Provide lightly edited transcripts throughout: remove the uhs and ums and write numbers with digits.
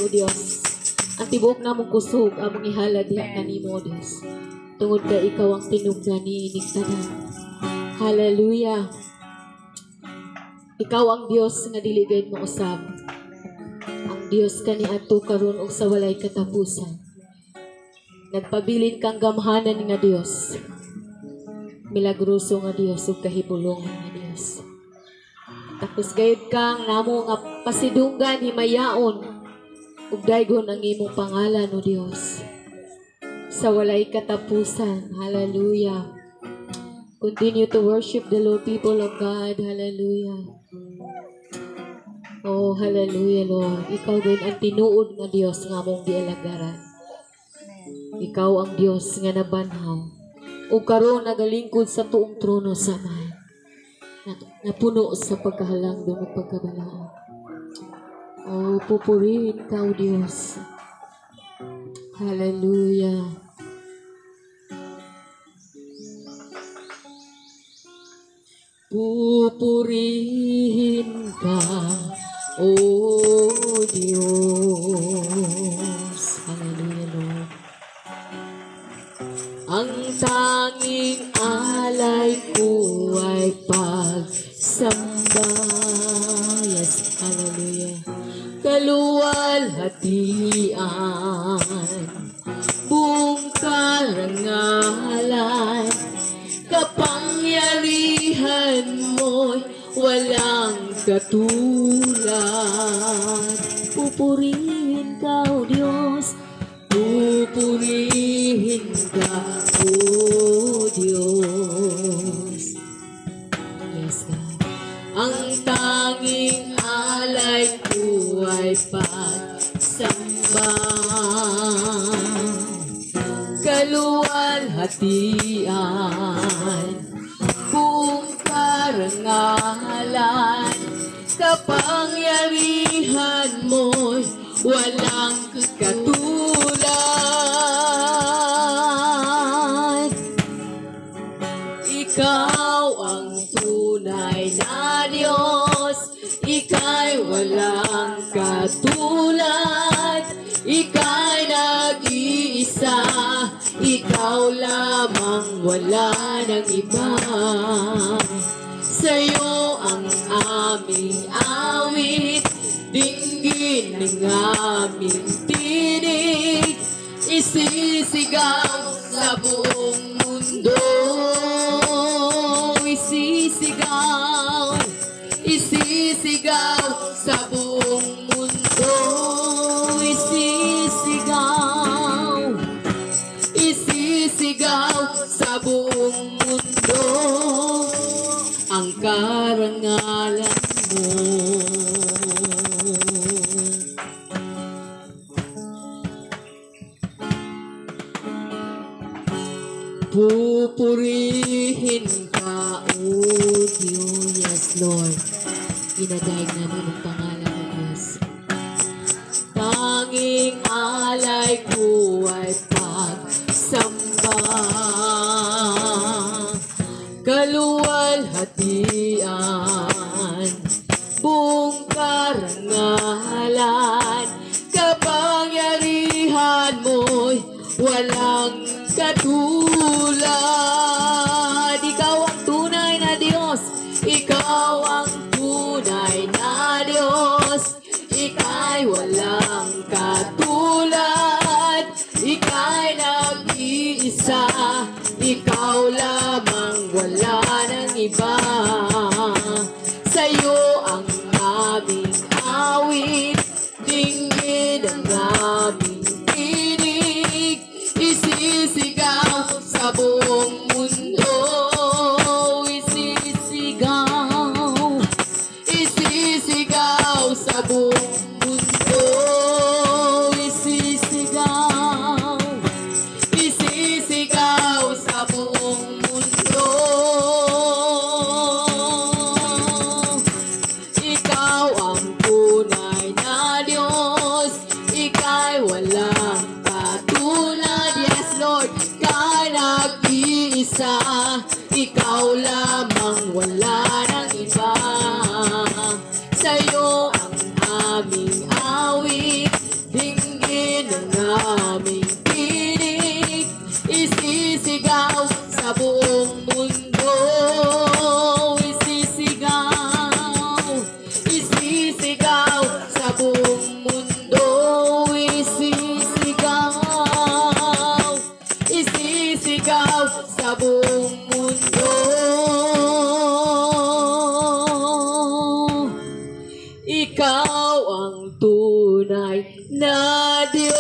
Dios. Ang tibuok namong kusog among ihalad diha kanimo, O Dios. Tungod kay ikaw ang tinubdan niining tanan. Hallelujah. Ikaw ang Dios nga dili gayud mausab. Ang Dios kaniadto, karon ug sa walay katapusan. Nagpabilin kang gamhanan nga Dios. Milagroso nga Dios ug kahibulongan nga Dios. Takos gayud kang namo nga pasidunggan, himayaon ug daygon ang imong pangalan, O Dios. Sa walay katapusan. Hallelujah. Continue to worship the Lord, people of God. Hallelujah. Oh, hallelujah, Lord. Ikaw din ang tinuod nga Dios nga among gialagaran. Ikaw ang Dios nga nabanhaw. Ug karon nagalingkod sa tuong trono sa Amahan. Napuno sa pagkahalangdon ug pagkabalaan. Oh, pupurihin ka, O Diyos. Hallelujah. Pupurihin ka, O Diyos. Hallelujah, Lord. Ang tanging alay ko ay pagsamba. Yes, hallelujah. Kaluwalhatian, buong karangalan, kapangyarihan mo'y walang katulad. Pupurihin ka, O Diyos. Pupurihin ka, O Diyos. Yes, God. Ang tanging alay ko ay pagsamba. Kaluwalhatian, buong karangalan, kapangyarihan mo'y walang katulad. Ikaw ang tunay na Diyos, ika'y walang katulad, ika'y nag-iisa, ikaw lamang, wala ng iba. Sa'yo ang aming awit, dinggin ng aming tinig, isisigaw sa buong mundo. Isisigaw, isisigaw sa buong mundo. Isisigaw, isisigaw sa buong mundo ang karangalan mo. Pupurihin ka, O Diyos. Yes, Lord. Ginadayeg namin ang pangalan mo, Diyos. Tanging alay ko ay pagsamba. Kaluwalhatian, buong karangalan, kapangyarihan mo'y walang katulad. Ikaw ang tunay na Diyos, ikaw ang tunay na Diyos, ika'y walang katulad, ika'y nag-iisa, ikaw lamang, wala ng iba. Sa'yo ang aming awit, dinggin ang aming tinig, isisigaw sa buong mundo. Isisigaw, isisigaw sa buong mundo. Isisigaw, isisigaw sa buong mundo. Ikaw ang tunay na Diyos, ika'y walang katulad. Yes, Lord, ika'y nag-iisa, ikaw lamang, wala ng iba. Sa'yo ang aming Tunay na Diyos.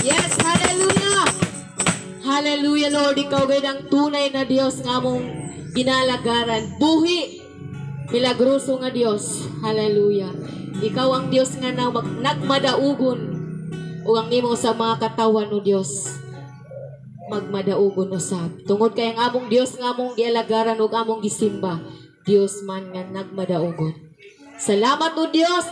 Yes, hallelujah! Hallelujah, Lord. Ikaw gayud ang tunay na Diyos nga among ginalagaran. Buhi, milagroso nga Diyos. Hallelujah. Ikaw ang Diyos nga nagmadaugon o ang nimo sa mga katawan o Diyos magmadaugon usab. Tungod kay ang among Dios nga among gialagaran ug among gisimba, Dios man nga nagmadaugon. Salamat, O Dios,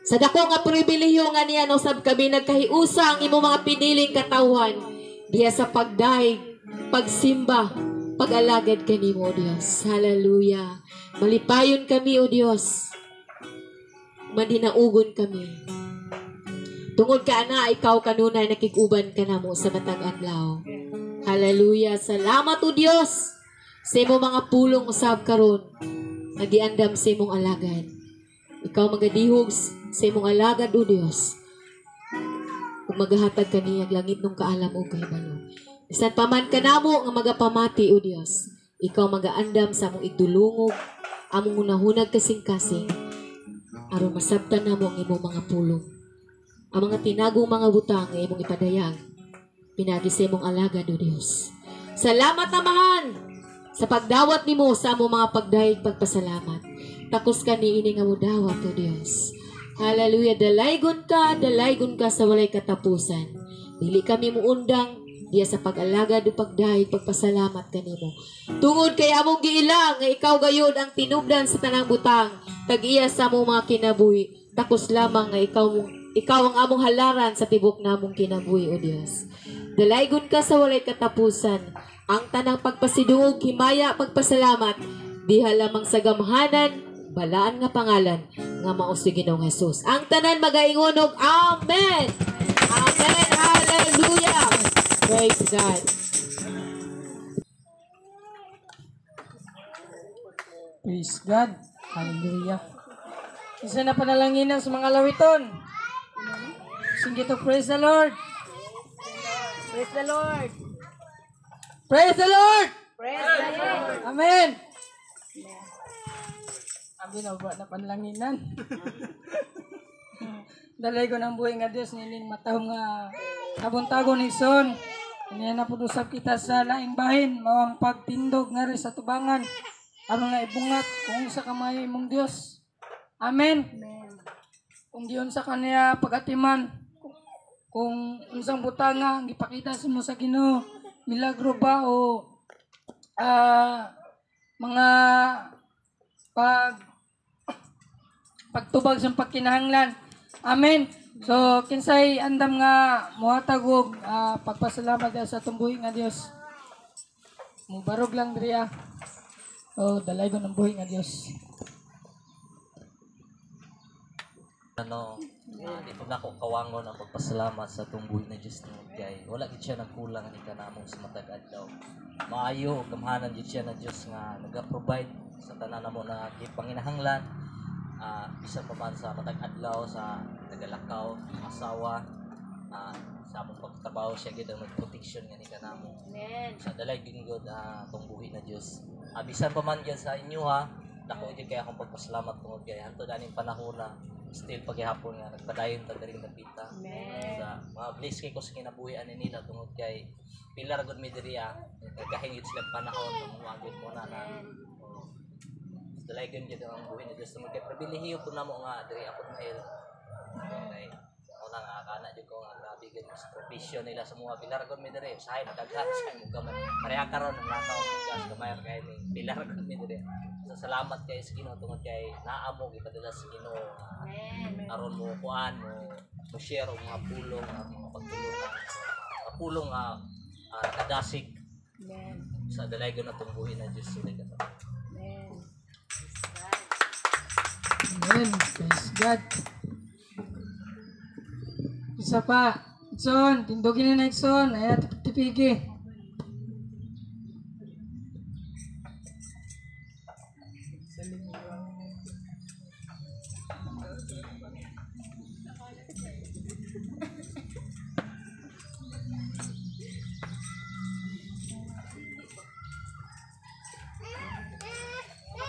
sa dako nga pribilehiyo nga niya usab kami nagkahiusa ang imong mga piniling katawhan diha sa pagdayeg, pagsimba, pag-alagad kanimo, O Dios. Hallelujah. Malipayon kami, O Dios. Madinaugon kami. Tungod ka na, ikaw kanunay nakig-uban ka namo sa matag adlaw. Hallelujah. Salamat, O Dios, sa imong mga pulong usab karon nga giandam sa imong alagad. Ikaw magadihog sa imong alagad, O Dios. Ug magahatag kaniya langitnong kaalam ug kahibalo. Bisan pa man kanamo nga magapamati, O Dios, ikaw magaandam sa among igdulungog, among hunahunag kasing-kasing, aron masabtan namo ang imong mga pulong. Ang mga tinagong mga butang nga imong ipadayag, pinagi sa imong alagad, O Dios. Salamat, Amahan, sa pagdawat nimo sa among mga pagdayeg pagpasalamat. Takos ka niini nga modawat, O Dios. Hallelujah. Dalaygon ka sa walay katapusan. Dili kami muundang diya sa pag-alagad o pagdayeg pagpasalamat kanimo. Tungod kay among giila nga ikaw gayud ang tinubdan sa tanang butang, tag-iya sa among mga kinabuhi. Takos lamang nga ikaw ang among halaran sa tibok namong kinabuhi, O Dios. Dalaygon ka sa walay katapusan. Ang tanang pagpasidungog, himaya, pagpasalamat, diha lamang sa gamhanan, balaan nga pangalan, nga mao si Ginoong Jesus. Ang tanan magaingon og Amen! Amen! Hallelujah! Praise God! Praise God! Hallelujah! Isa na panalanginan sa mga lawiton. Sing to praise the Lord. Praise the Lord. Praise the Lord. Praise the Lord. Amen. Abi na ba na panlanginan. Dalay ko ng buhay nga Dios nining matahom nga kabuntagon ni Son. Niya na pud usab kita sa laing bahin mao ang pagtindog ngari sa tubangan aron nga ibungat kung sa kamay imong Dios. Amen. Kung diyon sa kaniya pagatiman, kung unsang butanga ang gipakita sa mo sa Ginoo, milagro ba o mga pagtubag sa pagkinahanglan. Amen. So kinsay andam nga mohatag og pagpasalamat sa atong buhi nga Dios. Mubarog lang diri. Oh, dalay ko ng buhi nga Dios. Ano, di po nako kawangon ang pagpasalamat sa atong buhi na Dios tungod kay wala gid siya nagkulang ani kanamo sa matag adlaw. Maayo ug gamhanan gid siya na Dios nga naga-provide sa tanan namo na gipanginahanglan. Bisan pa man sa matag adlaw sa nagalakaw, asawa, sa among pagtrabaho siya gid ang nagprotection ngani kanamo. Amen. Sa dalay gid gud atong buhi na Dios. Bisan pa man gyud sa inyo ha, dako gyud kay akong pagpasalamat tungod kay hantod aning panahon na still paghihapon nga nagpadayon ta diri napita. Sa mga bless kay ko sa kinabuhi ani nila tungod kay pilar gud mi diri nagkahin gid sila panahon tumuagod mo na na. Dalay gyud ang buhi ni Dios tungod kay pribilehiyo pud namo nga diri ako mail. Kay ako na nga kana jud ko nga grabe gyud ang sakripisyo nila sa mga pilar gud mi diri. Usahay madaghan, usahay mo gamay. Pareha karon ang nataw gas gamay ra kay ni pilar gud mi diri. So, salamat kay sa Ginoo tungod kay naa mo gipadala sa Ginoo aron mo kuan mo share og mga pulong ang mga pagtulungan, mga pulong nga nakadasig. Amen. Sa dalay gyud natong buhi na Dios sila ka. Amen. Amen. Praise God. Isa pa. Ikson, tindogin na Ikson. Ayan, tipigi.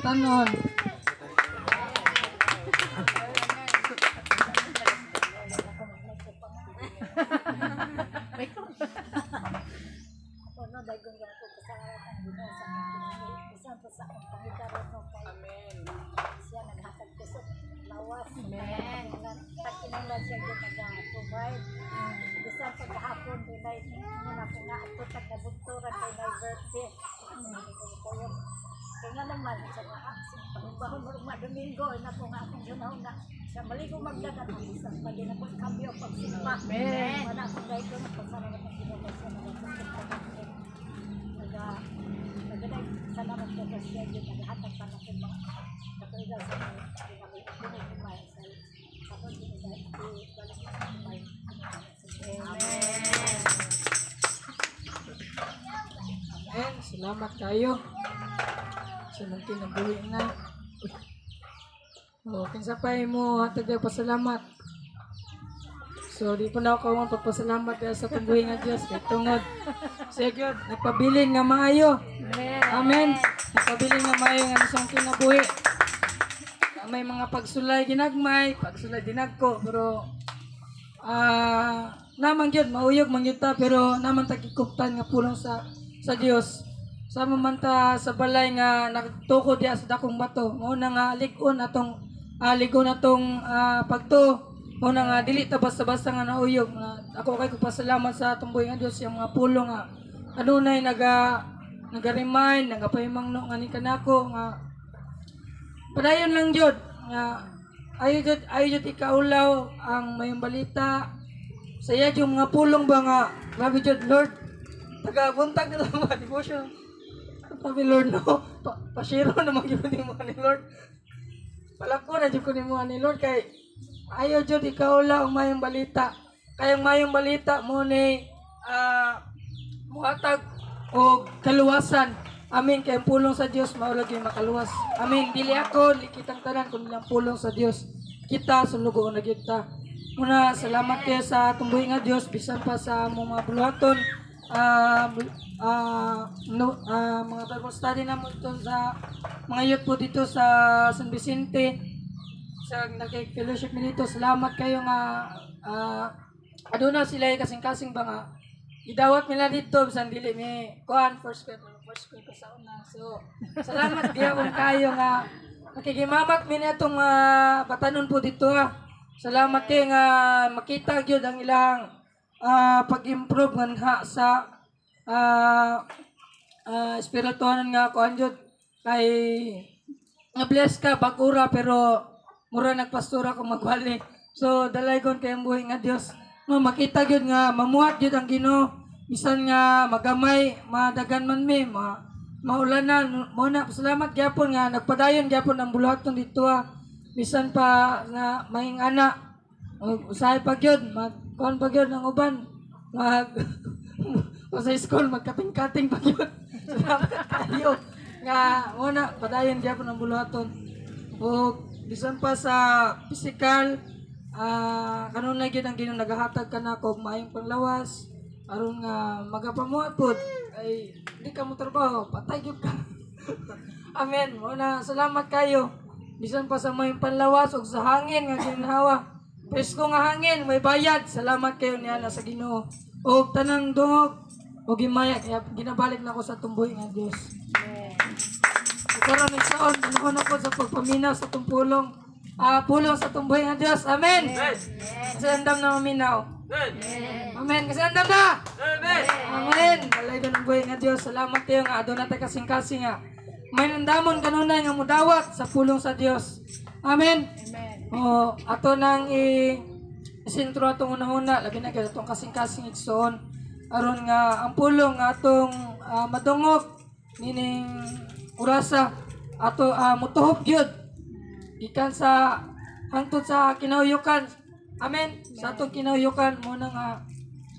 Tanon. Ako no, dagon ka ko pasalamat ang Ginoo sa akong kinabuhi. Bisan pa sa akong pangitaron no kay Amen. siya naghatag ko sa lawas. Amen. Pagkinahanglan siya gyud naga-provide. Bisan pa gahapon dunay ingon ako nga ato pag nabugturan kay my birthday. Ko kay nga naman sa mga pagumbahon mo mga Domingo na ko nga akong ginahon na sa maligo magdagat ang isang pag na ko kambyo pagsimba. Amen. Wala akong dagon pasalamat ang Ginoo kay siya naghatag ko naga nagaday salamat ka sa siya yun naghatag pa na kong mga katuigan sa mga kinabuhi kumay sa ako din balik sa kumay. Amen. Amen. Salamat kayo sa mong kinabuhi na. O, kinsa pa mo hatag daw pasalamat. So, di po na ako ang pagpasalamat dahil sa tungbuhi nga Diyos. Kay tungod siya gyud, nagpabilin nga maayo. Amen. Amen. Nagpabilin nga maayo nga isang kinabuhi. May mga pagsulay ginagmay, pagsulay dinagko, pero naman gyud mauyog man gyud ta, pero naman ta gikuptan nga pulong sa Dios. Sama man ta sa balay nga nagtukod diha sa dakong bato. Mao na nga lig-on atong ligon atong pagtuo. Mao na nga dili ta basta-basta nga nauyog. Nga, ako kay ko pasalamat sa atong buhi nga Dios yung mga pulong nga adunay naga remind, nagapahimangno nga ni kanako nga padayon lang jud nga ayo jud ikaulaw ang mayong balita sa iya yung mga pulong ba nga grabe jud Lord, taga buntag na lang mga devotion. Sabi Lord no, pasiro na gyud nimo ni Lord, palako na jud ko nimo ni Lord kay ayo jud ikaulaw ang mayong balita, kay ang mayong balita mo ni muhatag og kaluwasan. Amen. Kay ang pulong sa Dios mao lagi makaluwas. Amen. Dili ako, dili kitang tanan kundi ang pulong sa Dios. Kita sulugoon na gyud ta. Muna salamat kayo sa atong buhi nga Dios bisan pa sa among mga buluhaton, no, mga Bible study namo dito sa mga youth po dito sa San Vicente sa nakik-fellowship mi dito. Salamat kayo nga aduna sila kasing-kasing ba nga idawat nila dito bisan dili mi kuan first square, first square pa sa una. So salamat gihapon kayo nga nakigimamat mi atong batanon po dito ha. Salamat kay nga makita gyud ang ilang pag-improve nganha sa spiritualan nga kuan jud kay nga bless ka bag-ura pero mura nagpastura kung magwali. So dalaygon kay ang buhi nga Dios. No, makita gyud nga mamuhat gyud ang Ginoo bisan nga magamay, madagan man mi, maulanan mo na. Salamat gyapon nga nagpadayon gyapon ang buluhaton dito ha. Bisan pa na mahing ana ug usahay pa gyud mag kuan pa gyud ang uban mag o sa school magkating-kating pa gyud. Salamat kayo nga mo na padayon gyapon ang buluhaton ug bisan pa sa physical, kanunay gyud ang Ginoo nagahatag kanako og maayong panglawas aron nga magapamuhat pod ay di ka mo trabaho patay gyud ka. Amen. Mo na salamat kayo bisan pa sa maayong panlawas ug sa hangin nga ginhawa, presko nga hangin may bayad. Salamat kayo niya sa Ginoo ug tanang dungog ug himaya kaya ginabalik nako sa tumbuhi nga Dios. Karon igsoon, panahon ako sa pagpaminaw sa atong pulong. Pulong sa tumbuhi nga Dios. Amen. Kasi andam na maminaw. Amen. Kasi andam na. Amen. Balay ang buhay nga Dios. Salamat kayo nga aduna tay kasing-kasing nga may nandamon kanunay nga mudawat sa pulong sa Dios. Amen. Amen. O, ato nang i sentro atong unahuna, labi na kay atong kasing-kasing igsoon aron nga ang pulong nga atong madungog nining orasa ato mutuhop gyud gikan sa hangtod sa kinahuyukan. Amen. Sa atong kinahuyukan mo na nga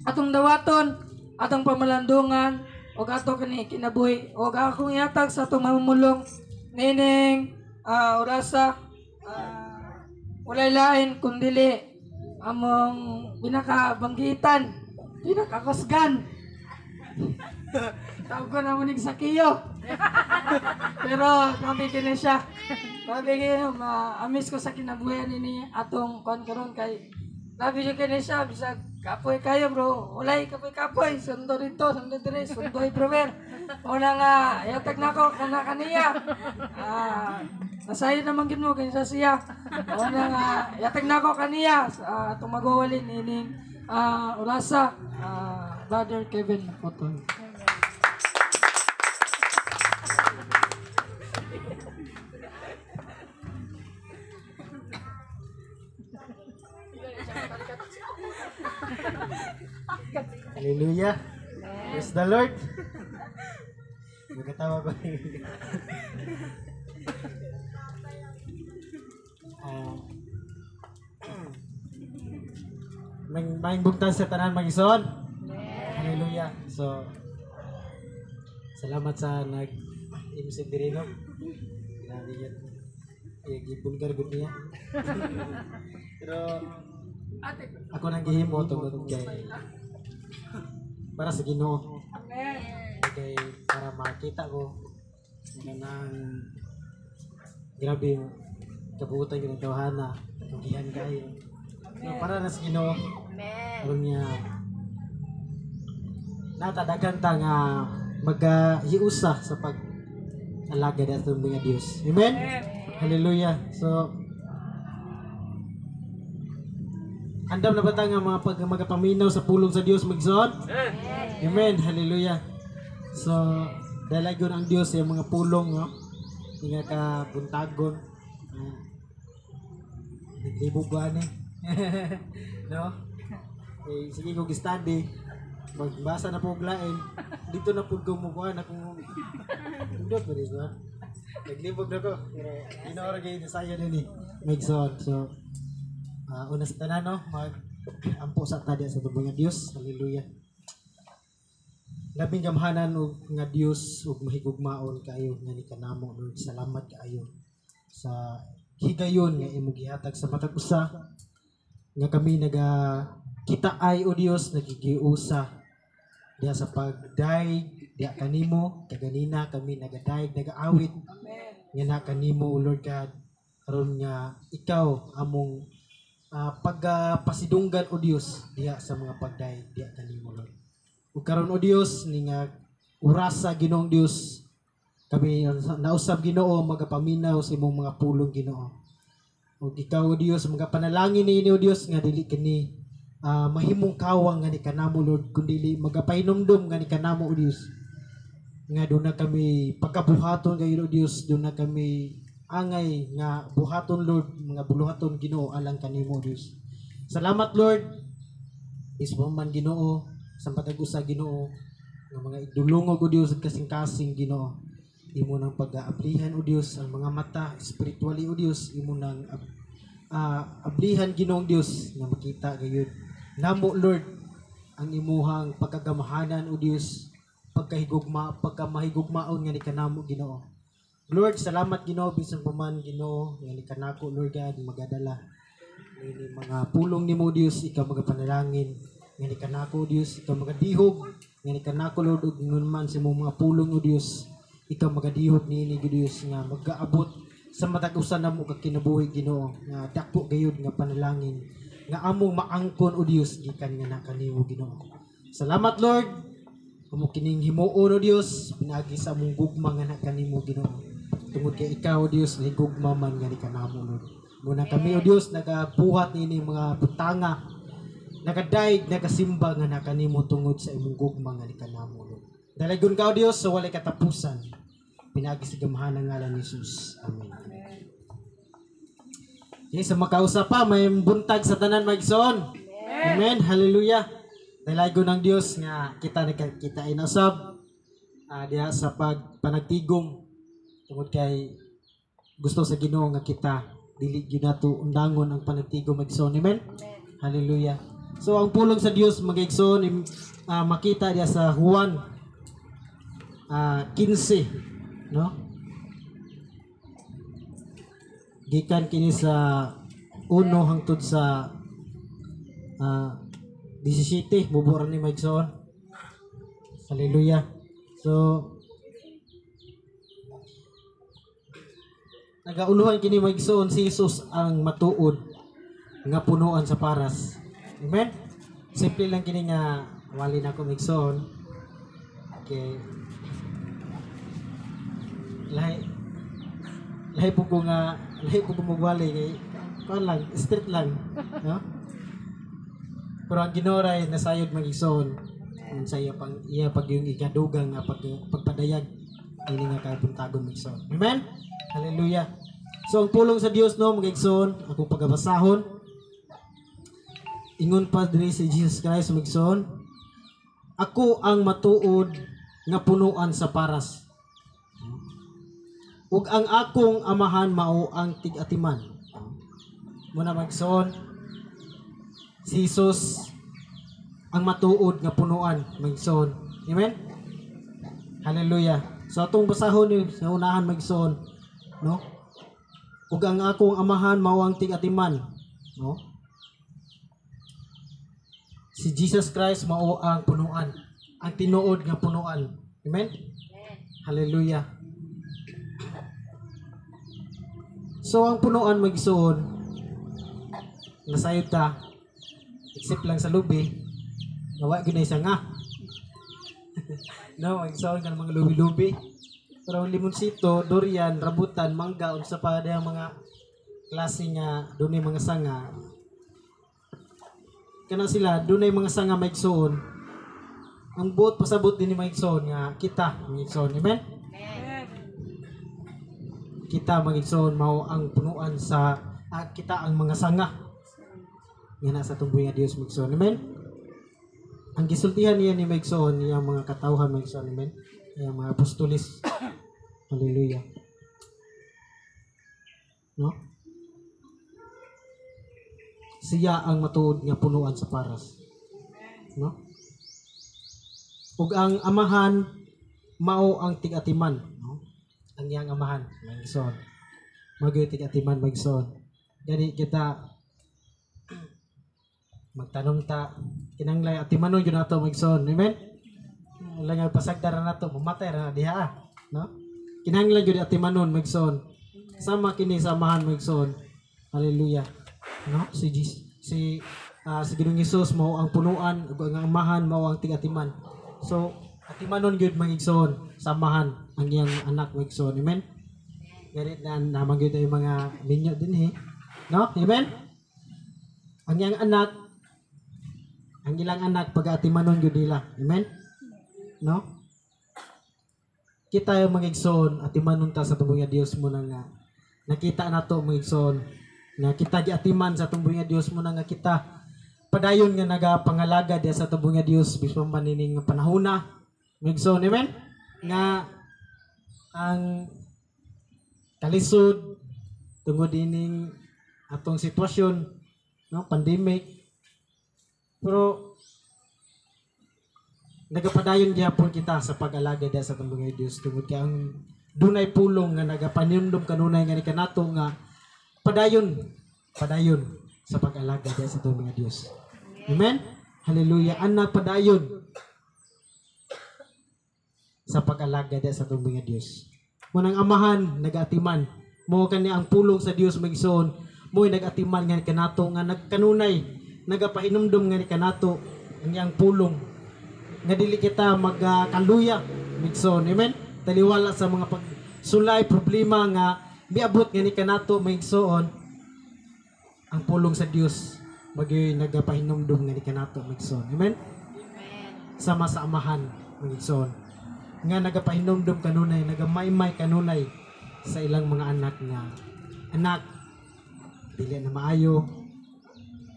atong dawaton, atong pamalandungan ug ato kini kinabuhi. Ug akong ihatag sa atong mamumulong nining orasa, walay lain kundili among pinakabanggitan, pinakakusgan. Tawag ko na muning sakiyo. Pero grabe kini siya. Grabe kini, ma-amaze ko sa kinabuhian ini atong kuan karon kay grabe jud kini siya, bisag kapoy kayo bro. Ulay kapoy kapoy, sundo dito, sundo dire, sundo everywhere. Una nga yatag nako kana kaniya. Nasayo naman gid mo kinsa siya. Una nga yatag nako kaniya atong magwawalin ining orasa, Brother Kevin Makotoy. Hallelujah. Praise the Lord. Magkatawa ko. Mang bugtan sa tanan magison. Hallelujah. So salamat sa nag MC diri, no. Grabe yan. Eh, gibulgar gud niya. Pero ako nang gihimo tungod kay para sa Ginoo. Kay para makita ko nga nang grabe yung kabuutan yung tawhana, tugihan kayo. Pero para na sa Ginoo. Aron niya natadagan ta nga magahiusa sa pag alagad atong mga Dios. Amen. Hallelujah. So andam na ba ta nga mga pag magapaminaw sa pulong sa Dios magsuot? Amen. Hallelujah. So dalagon ang Dios sa mga pulong, no? Nga ka buntagon. Naglibog ko ani. No? Eh, sige ko study. Magbasa na po og lain. Dito na po ko mukuha na kung indot ba dito, ha? Naglibog na ko. Pero Ginoo ra gyud sayo nini. Magsuot. So una sa tanan, no, mag ampo sa tadya sa tubong nga Dios. Hallelujah. Labing gamhanan og nga Dios ug mahigugmaon kaayo nga ni kanamo, Lord. Salamat kaayo sa higayon nga imong gihatag sa matag usa nga kami naga kita ay, o Dios, nagigiusa diha sa pagdayeg diha kanimo. Kaganina kami nagadayeg, nagaawit nga na kanimo, o Lord God, aron nga ikaw among pagpasidunggan, o Dios, diha sa mga pagdayeg diha kanimo, Lord. Ug karon, o Dios, ni nga orasa, Ginoong Dios, kami nausab, Ginoo, magapaminaw sa imong mga pulong, Ginoo. Ug ikaw, o Dios, magapanalangin niini, o Dios, nga dili kini mahimong kawang nga ni kanamo, Lord, kundi magapahinumdum nga ni kanamo, o Dios, nga doon na kami pagkabuhaton kayo, o Dios, doon na kami angay nga buhaton, Lord, mga buluhaton, Ginoo, alang kanimo, o Dios. Salamat, Lord. Ismo man, Ginoo, sa matag usa, Ginoo, nga mga idulungog, o Dios, kasing-kasing, Ginoo, imo nang pag-aablihan, o Dios, ang mga mata spiritually, o Dios, imo nang ablihan, Ginoong Dios, nga makita gayud namo, Lord, ang imuhang pagkagamahanan, o Dios, pagkahigugma, pagkamahigugmaon nga ni kanamo, Ginoo. Lord, salamat, Ginoo, bisan pa man, Ginoo, nga ni kanako, Lord God, magadala ini mga pulong nimo, Dios, ikaw magapanalangin nga ni kanako, Dios, ikaw magadihog nga ni kanako, Lord, ug ingon man sa imong mga pulong, o Dios, ikaw magadihog niini, Dios, nga magaabot sa matag usa namo ka kinabuhi, Ginoo, nga dako gayud nga panalangin nga among maangkon, o Dios, gikan nga na kanimo, Ginoo. Salamat, Lord. Amo kining himuon, o Dios, pinaagi sa among gugma nga na kanimo, Ginoo, tungod kay ikaw, o Dios, nahigugma man nga ni kanamo, Lord. Muna kami, o Dios, nagabuhat niini mga butanga, nagadayeg, nagasimba nga na kanimo tungod sa imong gugma nga ni kanamo, Lord. Dalaygon ka, o Dios, sa walay katapusan, pinaagi sa gamhanan ngalan ni Jesus. Amen. Okay, sa makausa pa, may buntag sa tanan magsoon. Amen. Hallelujah. Dalaygon ang Dios nga kita nagkita inasab diha sa pagpanagtigom tungod kay gusto sa Ginoo nga kita dili gyud nato undangon ang panagtigom magsoon. Amen. Hallelujah. So ang pulong sa Dios mga igsoon makita diha sa Juan 15, no? Gikan kini sa 1 hangtod sa 17, muburan ni Mike. Hallelujah. So Nagauluhan kini, mga igsoon, si Jesus ang matuod nga punuan sa paras. Amen? Simple lang kini nga wali na ko, mga igsoon. Okay. Lahi lahi po ko nga lahi po ko magwali kay kuan lang, street lang, no? Pero ang Ginoo ray nasayod, mga igsoon, sa iya pang iya pag yung ikadugang nga pagpadayag ini nga kabuntagon, mga igsoon. Amen. Hallelujah. So ang pulong sa Dios, no, mga igsoon, akong pagabasahon. Ingon pa diri si Jesus Christ, mga igsoon, "Ako ang matuod nga punuan sa paras ug ang akong Amahan mao ang tig-atiman." Muna, mga igsoon, si Jesus ang matuod nga punuan, mga igsoon. Amen? Hallelujah. So atong basahon ni sa unahan, mga igsoon, no? "Ug ang akong Amahan mao ang tig-atiman," no? Si Jesus Christ mao ang punuan, ang tinuod nga punuan. Amen? Hallelujah. So ang punuan, mga igsoon, nasayod ta except lang sa lubi nga wa gyud na sanga, no, mga igsoon, kanang mga lubi-lubi. Pero ang limonsito, durian, rambutan, mangga, unsa pa ang mga klase nga dunay mga sanga, kana sila dunay mga sanga, mga igsoon. Ang buot pasabot din ni, mga igsoon, nga kita, mga igsoon, amen, kita, mga igsoon, mao ang punuan sa kita ang mga sanga nga nasa atong buhi nga Dios, mga igsoon. Amen. Ang gisultihan niya ni, mga igsoon, iyang mga katawhan, mga igsoon, amen, iyang mga apostolis. Hallelujah, no? Siya ang matuod nga punuan sa paras, no, ug ang Amahan mao ang tig-atiman, no? Ang iyang Amahan, mga igsoon, mao gyud tig-atiman, mga igsoon. Gani kita magtanom ta, kinahanglan atimanon gyud nato, mga igsoon. Amen. Wala nga pasagdar na nato, mamatay ra na diha, no? Kinahanglan gyud atimanon, mga igsoon. Sama kini sa Amahan, mga igsoon. Hallelujah, no? Si Jesus, si Ginoong Hesus mao ang punuan ug ang Amahan mao ang tig-atiman. So atimanon gyud, mga igsoon, sa Amahan ang iyang anak, mga igsoon. Amen. Ganit na naman gyud yung mga minyo din eh, no? Amen. Ang iyang anak, ang ilang anak, pag-atimanon gyud nila. Amen, no? Kita yung mga igsoon, atimanon ta sa atong nga Dios mo na nga nakita nato, mga igsoon, nga kita giatiman sa atong nga Dios mo na nga kita padayon nga nagapangalaga diya sa atong nga Dios bisan man ining panahona, mga igsoon. Amen, nga ang kalisod tungod ining atong sitwasyon, no, pandemic, pero nagapadayon gyapon kita sa pag-alaga diya sa atong nga Dios tungod kay ang dunay pulong nga nagapanindom kanunay nga ni kanato nga padayon padayon sa pag-alaga diya sa atong mga Dios. Amen. Hallelujah. Anak, padayon sa pag-alaga diya sa atong mga Dios. Munang Amahan nagatiman mo kani ang pulong sa Dios, mga igsoon, mo'y nagatiman nga ni kanato nga nagkanunay nagapahinumdom nga ni kanato ang iyang pulong nga dili kita magkaluya, mga igsoon. Amen. Taliwala sa mga pagsulay, problema nga miabot nga ni kanato, mga igsoon, ang pulong sa Dios magyoy nagapahinumdom nga ni kanato, mga igsoon. Amen. Sama sa Amahan, mga igsoon, nga nagapahinumdom kanunay, nagamaymay kanunay sa ilang mga anak nga, "Anak, dili na maayo.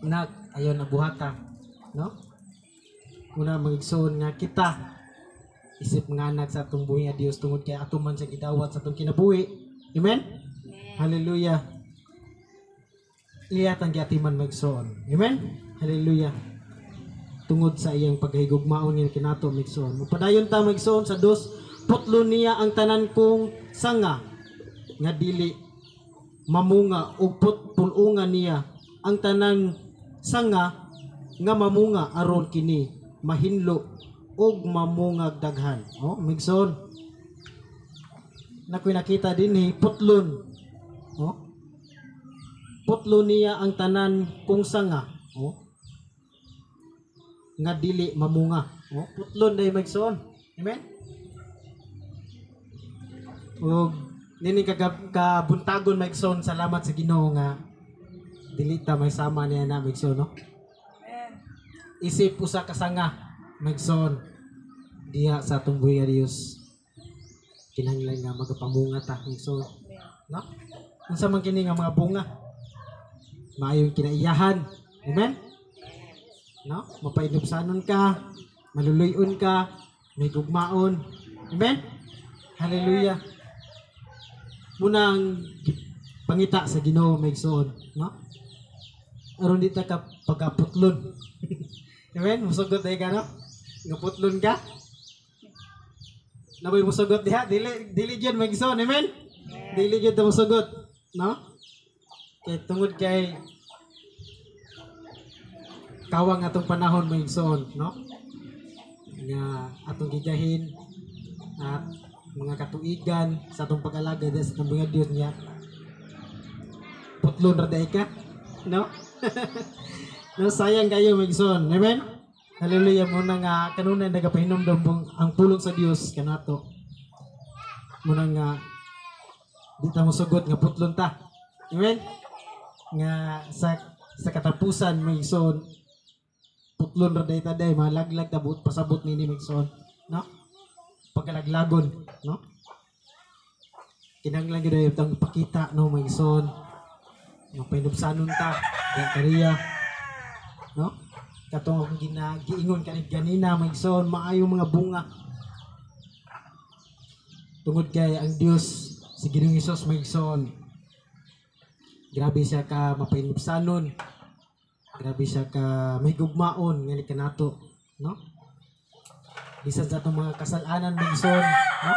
Anak, ayaw na buhata," no? Una, mga igsoon, nga kita isip mga anak sa atong buhi nga Dios tungod kay ato man sa gidawat sa atong kinabuhi. Amen. Hallelujah. Iya tang giatiman, mga igsoon. Amen. Hallelujah. Tungod sa iyang paghigugmaon nga kinato, mga igsoon. Mupadayon ta, mga igsoon, sa dos. "Putlo niya ang tanan kong sanga nga dili mamunga ug pulungan niya ang tanan sanga nga mamunga aron kini mahinlo ug mamungag daghan." Oh, mga igsoon. Nakoy nakita dinhi, putlon. Oh? Putlo niya ang tanan kung sanga, oh, nga dili mamunga. Oh, putlon dai, magsoon. Amen. Og nini kabuntagon, maigsoon, salamat sa Ginoo nga dili ta may sama niya na, maigsoon, no? Amen. Isip usa ka sanga, maigsoon, diha sa atong buhi nga Dios, kinahanglan nga magapamunga ta, maigsoon, no? Unsa man kini nga mga bunga? Maayong kinaiyahan. Amen. No, mapainubsanon ka, maluluyon ka, may gugmaon. Amen. Hallelujah. Munang pangita sa Ginoo, maigsoon, no, aron di ta ka pagaputlon. Amen. Musugot ay ka, no, nga putlon ka. Nabay musugot diha? Dili, dili gyud, maigsoon. Amen. Dili gyud ta musugot, no, kay tungod kay kawang atong panahon, maigsoon, no, nga atong gigahin at mga katuigan sa atong pag-alagad sa atong mga Dios niya, putlon ra diay ka, no? No, sayang kayo, maigsoon. Amen. Hallelujah. Muna nga kanunay nagapahinumdom ang pulong sa Dios kanato, muna nga di ta mosugot nga putlon ta. Amen. Nga sa katapusan, maigsoon, putlon ra day ta day, malaglag ta, buot pasabot nini, maigsoon, no, pagkalaglagon, no? Kinahanglan gyud ay tang ipakita, no, maigsoon, nga pahinubsanon ta diha kaniya, no? Katong akong giingon kani ganina, maigsoon, maayong mga bunga tungod kay ang Dios, si Ginoong Hesus, maigsoon, grabe siya ka mapahinubsanon, grabe siya ka may gugmaon nga ni kanato, no, bisan sa atong mga kasalanan, maigsoon, no,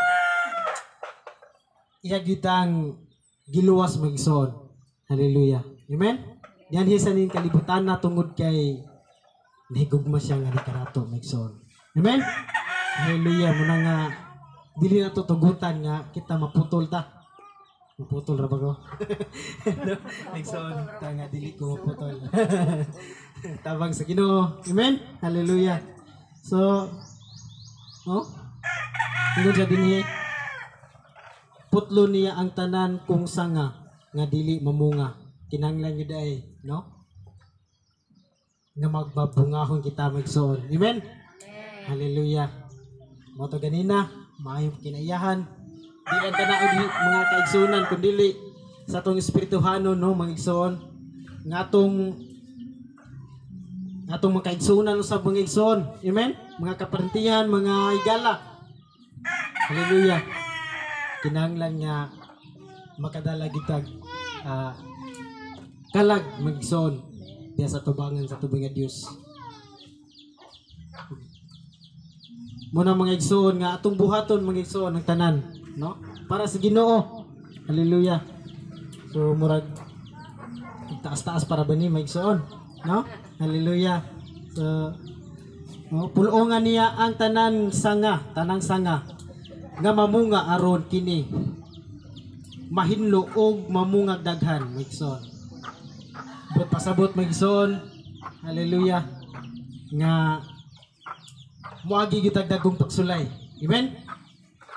iya gitang giluwas, maigsoon. Hallelujah. Amen. Diyan sa ning kalibutan na tungod kay nahigugma siya nga ni kanato, maigsoon. Amen. Hallelujah. Muna nga dili na to tugutan nga kita maputol ta. Maputol ra ba ko, no? Maigsoon ta nga dili ko maputol. Tabang sa Ginoo. Amen. Hallelujah. So, no, ingon siya dinhi, putlo niya ang tanan kung sanga nga dili mamunga. Kinahanglan gyud ay, no, nga magbabungahon kita, magsoon. Amen. Hallelujah. Mo to ganina, maayong kinaiyahan. Di lang kana og mga kaigsunan kundili sa atong espirituhanon, no, mga igsoon. Nga atong mga kaigsunan usab, mga igsoon. Amen. Mga kaparentihan, mga igala. Hallelujah. Kinahanglan nga makadala gitag kalag, magigsoon, diya sa tubangan sa tubig nga Dios. Muna, mga igsoon, nga atong buhaton, mga igsoon, ang tanan, no, para sa Ginoo. Hallelujah. So murag taas-taas para ba ni, mga igsoon, no? Hallelujah. So, no, pulongan niya ang tanan sanga, tanang sanga nga mamunga aron kini mahinlo og mamungag daghan, mga igsoon. But pasabot, mga igsoon, hallelujah, nga moagi gitag dagkong pagsulay. Amen.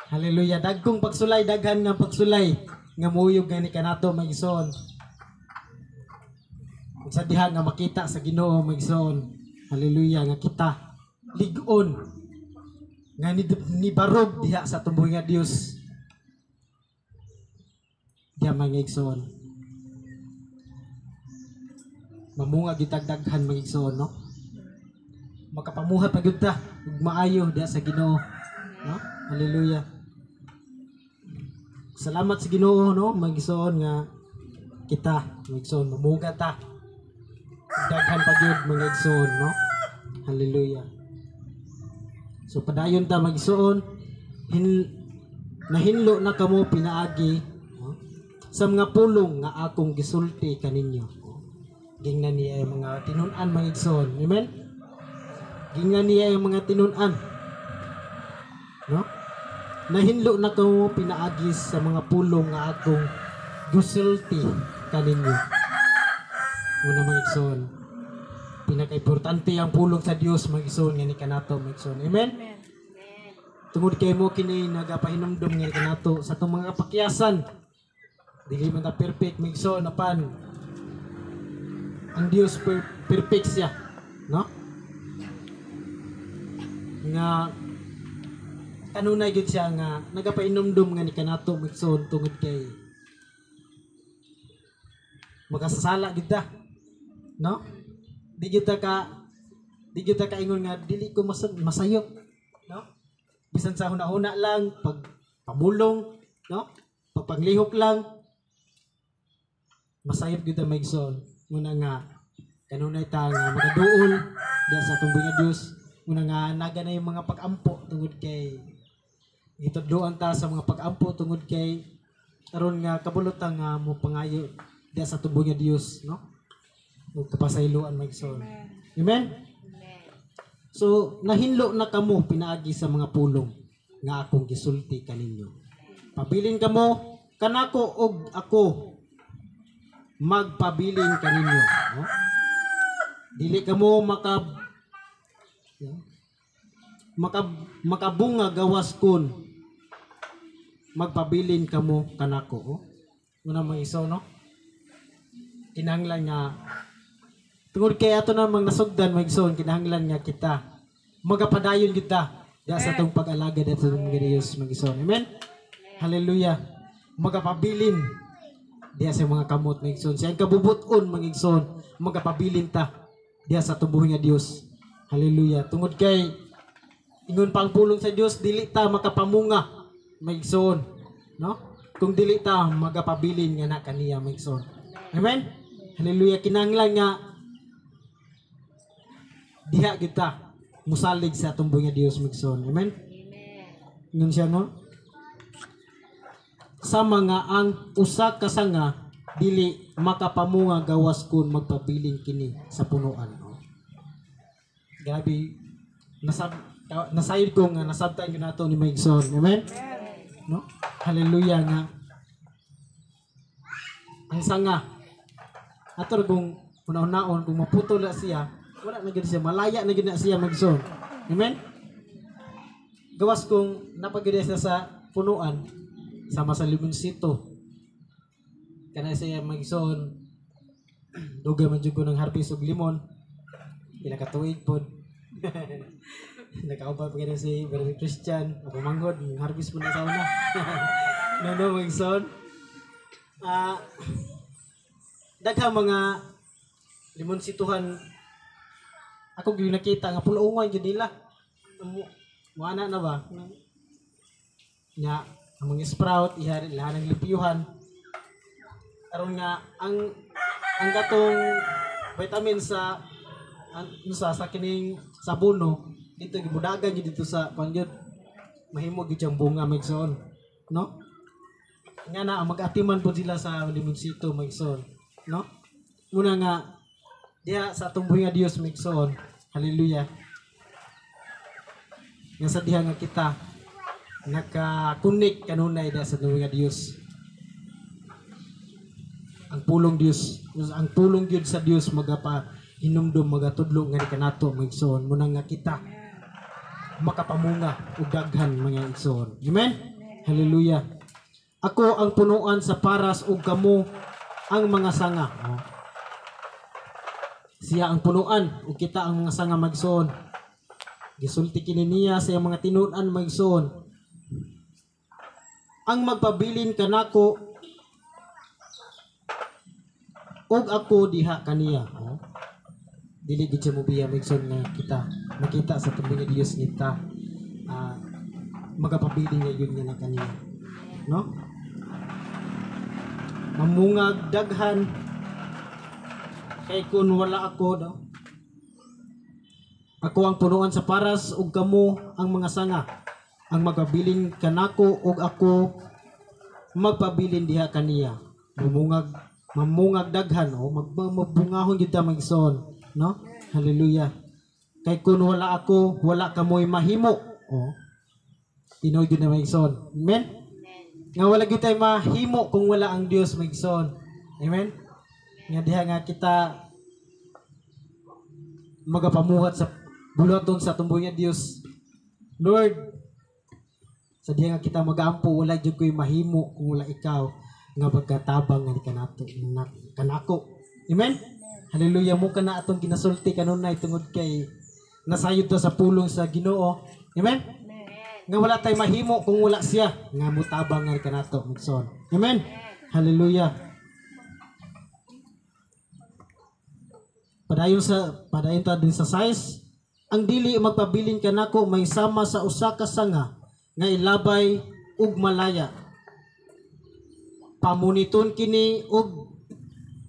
Hallelujah. Dagkong pagsulay, daghan nga pagsulay nga muuyog gani kanato, mga igsoon. Ug sa diha nga makita sa Ginoo, mga igsoon. Hallelujah, nga kita lig-on nga ni barog diha sa tumbuhi nga Dios. Diha, mga igsoon. Mamunga gitag daghan, mga igsoon, no? Makapamuhat pa gyud ta ug maayo diha sa Ginoo, no? Hallelujah. Salamat sa Ginoo, no, mga igsoon, nga kita, mga igsoon, mamunga ta. Daghan pa gyud, mga igsoon, no? Hallelujah. So padayon ta, mga igsoon, nahinlo na kamo pinaagi, no, sa mga pulong nga akong gisulti kaninyo. Gingnan niya yung mga tinun-an, mga igsoon. Amen? Gingnan niya yung mga tinun-an. No? Nahinlo na kamo pinaagi sa mga pulong nga akong Gusulti kaninyo. Una, mga igsoon, pinaka-importante ang pulong sa Dios, mga igsoon, nga ni kanato, mga igsoon. Amen? Tungod kay mo kini nagapahinumdum nga ni kanato sa atong mga kapakyasan. Dili man ta perfect, mga igsoon, apan ang Dios perfect siya, no? Nga kanunay gyud siya nga nagapainumdum nga ni kanato, mga igsoon, tungod kay makasasala gyud ta, no? Di gyud ta kaingon nga dili ko masayop, no? Bisan sa huna-huna lang, pag pamulong, no, pagpanglihok lang, masayop gyud ta, mga igsoon. Muna nga kanunay ta nga magaduol diya sa atong nga Dios. Muna nga naga na yung mga pag-ampo tungod kay gitudloan ta sa mga pag-ampo tungod kay aron nga kabulutan nga mo pangayo diya sa atong nga Dios, no, ug kapasayloan, mga igsoon. Amen. So nahinlo na kamo pinaagi sa mga pulong nga akong gisulti kaninyo. Pabilin kamo kanako og ako magpabilin kaninyo, no? Dili kamo makabunga gawas kun magpabilin kamo kanako. Oh. Una, mga igsoon, no? Kinahanglan nga tungod kay ato namang nasugdan, mga igsoon, kinahanglan nga kita magapadayon kita da sa atong pag-alaga da sa atong mga Diyos, mga igsoon. Amen. Hallelujah. Magapabilin diya sa mga kamot, mga igsoon. Siyang kabubuton, mga igsoon, magapabilin ta diya sa atong buhi nga Dios. Hallelujah. Tungod kay ingon pa ang pulong sa Dios, dili ta makapamunga, mga igsoon, no? Kung dili ta magapabilin nga na kaniya, mga igsoon. Amen. Hallelujah. Kinahanglan nga diha kita musalig sa atong buhi nga Dios, mga igsoon. Amen. Ingon siya, no? Sama nga ang usa ka sanga dili makapamunga gawas kun magpabilin kini sa punuan. No? Grabe, nasayod ko nga nasabtan gyud nato ni mga igsoon. Amen. No? Hallelujah nga ang sanga ato kung una-unaon kung maputol na siya, wala na gyud siya, malaya na gyud na siya, mga igsoon. Amen. Gawas kung napagid siya sa punuan, sama sa limonsito. Kana siya, mga igsoon, dugay man jud ko ng harvest og limon. Pila ka tuig pod. Nakauban pa kini si Brother Christian, ako manghod, harvest po na sa una. No, mga igsoon. Daghang mga limonsituhan ako gyud nakita nga pulungan gyud nila. Muana na ba? Nya ang mga sprout iha ilahan ng limpyuhan. Aron nga ang katong vitamin sa ang, sa kining sa buno dito gibudagan gyud dito sa kuan gyud mahimo gyud siyang bunga, mga igsoon, no? Nga na ang mag-atiman po sila sa limonsito, mga igsoon, no? Muna nga diha sa atong buhi nga Dios, mga igsoon. Hallelujah. Nga sa diha nga kita naka-connect kanunay diha sa buhi nga Dios. Ang pulong Dios, ang pulong gyud sa Dios magapa hinumdum, magatudlo nga ni kanato, mga igsoon. Muna nga kita makapamunga og daghan, mga igsoon. Amen. Hallelujah. Ako ang punuan sa paras ug kamo ang mga sanga. Oh. Siya ang punuan ug kita ang mga sanga, mga igsoon. Gisulti kini niya sa iyang mga tinunan, mga igsoon. Ang magpabilin kanako ug ako diha kaniya. Oh. Dili gid siya mobiya, mga igsoon, nga kita makita sa atong nga Dios kita magapabilin nga yun nga na kaniya, no? Mamungag daghan kay kun wala ako daw. Ako ang punuan sa paras ug kamo ang mga sanga. Ang magpabilin kanako ug ako magpabilin diha kaniya. Mamungag daghan o magbungahon gyud ta, mga igsoon, no? Hallelujah. Kay kun wala ako, wala kamoy mahimo. Oh. Tinuod gyud na, mga igsoon. Amen. Nga wala gyud tay mahimo kung wala ang Dios, mga igsoon. Amen. Nga diha nga kita magapamuhat sa buluhaton sa atong buhi nga Dios. Lord, sa diha nga kita magaampo, wala jud ko'y mahimo kung wala ikaw nga pagkatabang nga ni kanato na, kanako. Amen. Hallelujah. Mo kana atong ginasulti kanunay tungod kay nasayod ta sa pulong sa Ginoo. Amen. Nga wala tay mahimo kung wala siya nga mutabang nga ni kanato, igsoon. Amen. Hallelujah. Padayon ta din sa size. Ang dili magpabilin kanako may sama sa usa ka sanga nga ilabay ug malaya. Pamuniton kini ug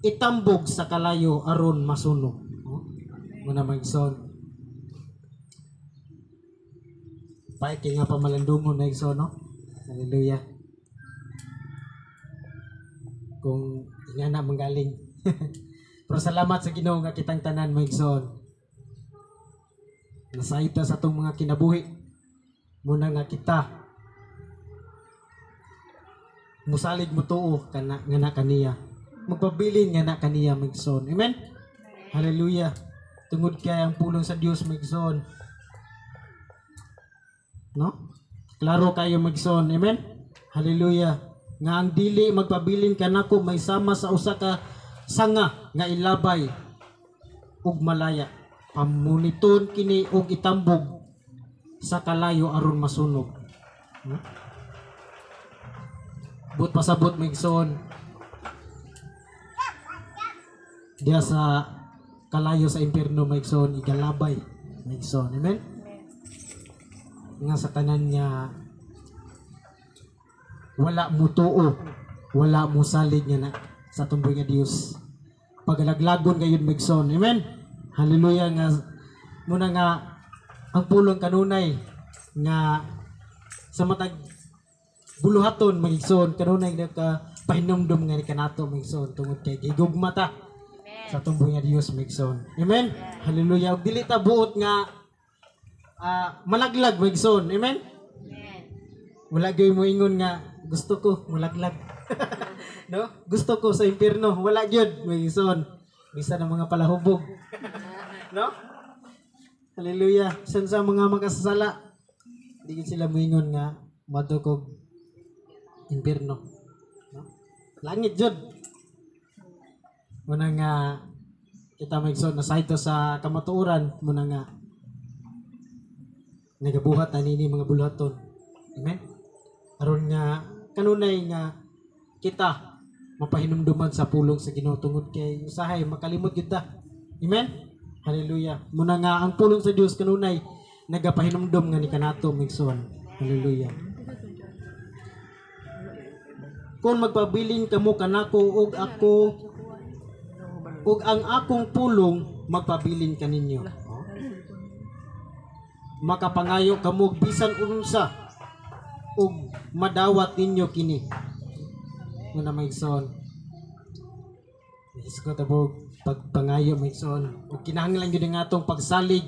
itambog sa kalayo aron masunog. Oh, muna magson. Paik kay nga pamalandungon na igsoon, no? Hallelujah. Kung ingana manggaling. Pero salamat sa Ginoo nga kitang tanan, mga igsoon. Nasayod ta sa atong mga kinabuhi. Muna nga kita musalig mo tuo kana nga na kaniya. Magpabilin nga na kaniya, mga igsoon. Amen. Hallelujah. Tungod kay ang pulong sa Dios, mga igsoon. No? Klaro kayo, mga igsoon. Amen. Hallelujah. Nga ang dili magpabilin kanako may sama sa usa ka sanga nga ilabay ug malaya. Pamuniton kini og itambog sa kalayo aron masunog. No? But pasabot, mga igsoon, diya sa kalayo sa impierno, mga igsoon, igalabay, mga igsoon. Amen. Nga sa tanan nga wala mo tuo, wala mo salig nga na sa tumboy nga Dios. Pagalaglagon kayon, mga igsoon. Amen. Hallelujah. Nga muna nga ang pulong kanunay nga sa matag buluhaton, mga igsoon, kanunay nga pahinumdum nga ni kanato, mga igsoon, tungod kay gigugma ta sa tumboy nga Dios, mga igsoon. Amen. Hallelujah. Ug dili ta buot nga malaglag, mga igsoon. Amen. Wala gyud mo ingon nga gusto ko malaglag. No? Gusto ko sa impierno, wala gyud, mga igsoon. Bisan ang mga palahubog. No? Hallelujah. Bisan sa mga makasasala, di gyud sila moingon nga moadto kog impierno. No? Langit jud. Muna nga kita, mga igsoon, nasayod sa kamatuoran, muna nga nagabuhat na nini mga buluhaton. Amen. Aron nga kanunay nga kita mapahinumduman sa pulong sa Ginoo tungod kay usahay makalimot gyud ta. Amen. Hallelujah. Muna nga ang pulong sa Dios kanunay nagapahinumdum nga ni kanato, mga igsoon. Hallelujah. Kung magpabilin kamo kanako og ako ug ang akong pulong magpabilin kaninyo. Makapangayo kamo bisan unsa ug madawat ninyo kini. Muna, mga igsoon. Isgot tabog pagpangayo, mga igsoon. Ug kinahanglan gyud ang atong pagsalig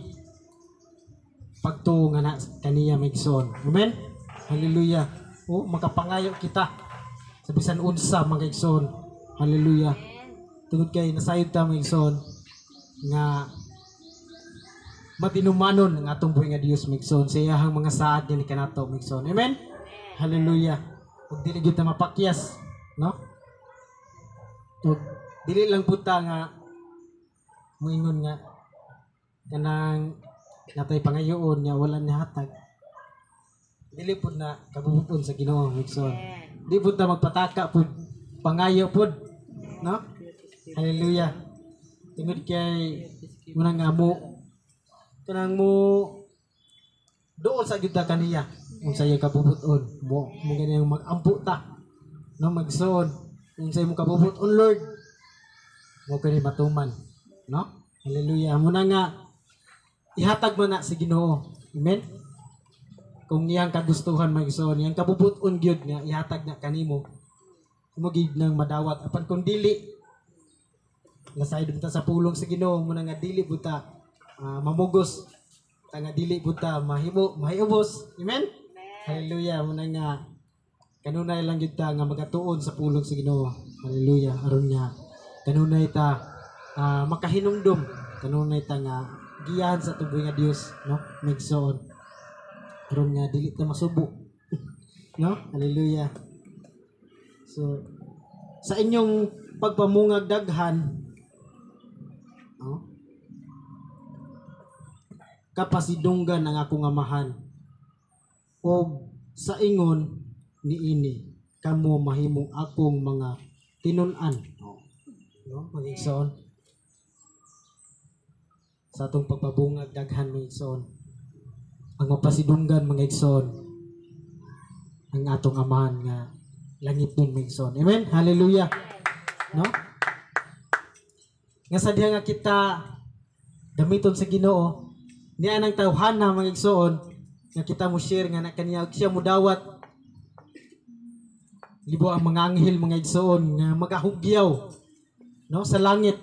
pagtuo nga na kaniya, mga igsoon. Amen. Hallelujah. O makapangayo kita sa bisan unsa, mga igsoon. Hallelujah. Tungod kay nasayod ta, mga igsoon, nga matinumanon ang atong buhi nga Dios, mga igsoon, sa iyahang mga saad nga ni kanato, mga igsoon. Amen. Hallelujah. Ug dili gyud ta mapakyas, no? Ug dili lang pud ta nga moingon nga kanang natay pangayoon nga wala ni hatag. Dili pud na kabubuton sa Ginoo, mga igsoon. Di pud ta magpataka pud pangayo pud, no? Hallelujah. Tungod kay muna nga mo kanang mo dool sa gyud ta kaniya unsa iyang kabubuton mo mo ganiyang magampo ta, no, magsuon unsa imong kabubuton, Lord, mo kani matuman, no? Hallelujah. Muna nga ihatag man na sa Ginoo. Amen. Kung iyang kagustuhan, magsuon, iyang kabubuton gyud nga ihatag na kanimo, mo gid nang madawat. Apan kung dili, nasayod ta sa pulong sa Ginoo, muna nga dili buta mamugos ta, nga dili buta mahimo mahiubos. Amen. Hallelujah. Muna nga Kanunay lang gyud ta nga magatuon sa pulong sa Ginoo. Hallelujah. Aron nga kanunay ta makahinumdom, kanunay ta nga giyahan sa atong buhi nga Dios, no? Migsoon. Aron nga dili ta masubo. No? Hallelujah. So sa inyong pagpamungag daghan, no? Kapasidunggan ang akong amahan og sa ingon niini kamo mahimong akong mga tinun-an. No, mga igsoon, sa atong pagpabungag daghan, mga igsoon, ang mapasidunggan, mga igsoon, ang atong amahan nga langit nun, mga igsoon. Amen. Hallelujah, no? Nga sa diha nga kita gamiton sa Ginoo niya nang tawhana, mga igsoon, nga kita mo share nga na kaniya siya mo dawat libo ang mga anghel, mga igsoon, nga magahugyaw, no, sa langit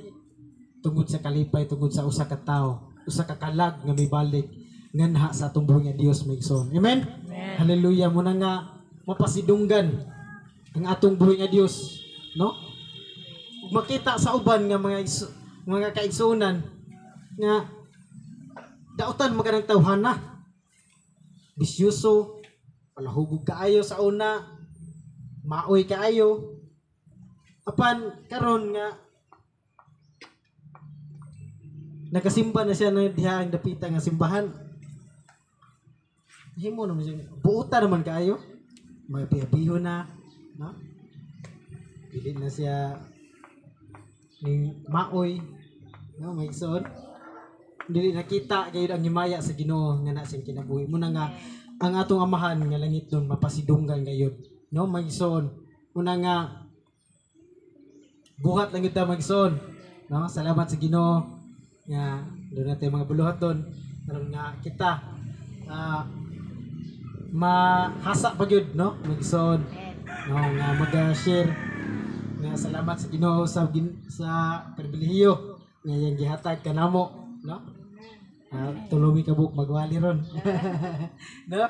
tungod sa kalipay tungod sa usa ka tawo, usa ka kalag nga mibalik nganha sa atong buhi nga Dios, mga igsoon. Amen. Hallelujah. Muna nga mapasidunggan ang atong buhi nga Dios, no? Ug makita sa uban nga mga kaigsuonan nga dautan maganang tawhana, bisyoso, palahugog kaayo sa una, maoy kaayo, apan karon nga nagasimba na siya na diha ang dapita nga simbahan, himo naman siya buuta naman kaayo, may piyabiho na, no? Dili na siya ning maoy, no, may igsoon. Dili nakita gayud ang himaya sa Ginoo nga na siyang kinabuhi. Muna nga ang atong amahan nga langit nun mapasidunggan gayud, no, may igsoon. Muna nga buhat lang gyud ta, mga igsoon, no? Salamat sa Ginoo nga doon natin mga buluhaton aron nga kita mahasa pa gyud, no, mga igsoon, no, nga mag-share nga salamat sa Ginoo sa pribilehiyo nga iyang gihatag kanamo, no? Tulo mi kabuk magwali ron, no?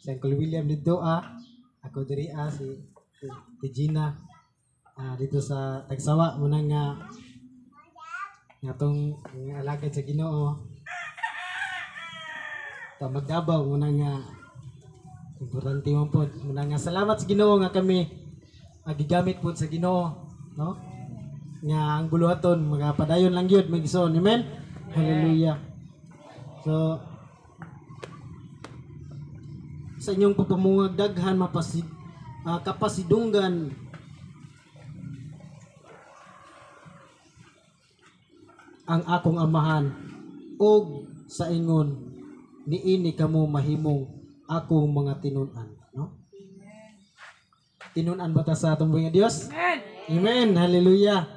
Si Uncle William dito, ako diri, si si Gina dito sa Tagsawa. Muna nga atong nga alagad sa Ginoo ta magdabaw. Muna nga importante man pod. Muna nga salamat sa Ginoo nga kami gigamit pod sa Ginoo, no, nga ang buluhaton magapadayon lang gyud, mga igsoon. Amen. Hallelujah. So sa inyong pagpamungag daghan kapasidunggan ang akong amahan og sa ingon niini kamo mahimong akong mga tinun-an, no? Tinun-an ba ta sa atong buhi nga Dios? Amen. Amen. Hallelujah.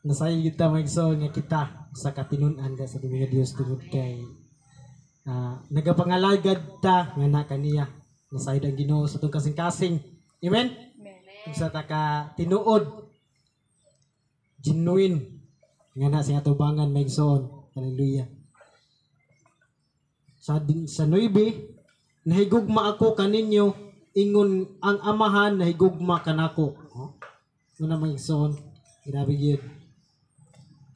Nasayod kita, mga igsoon, nga kita sa katinun-an ka sa atong buhi nga Dios tungod kay nagapangalagad ta nga na kaniya. Nasayod ang Ginoo sa atong kasing-kasing. Amen. Ug sa ta ka tinuod, genuine nga na sa atubangan, mga igsoon. Hallelujah. Sa 9, nahigugma ako kaninyo ingon ang amahan nahigugma kanako. Oh? Muna, mga igsoon, grabe gyud.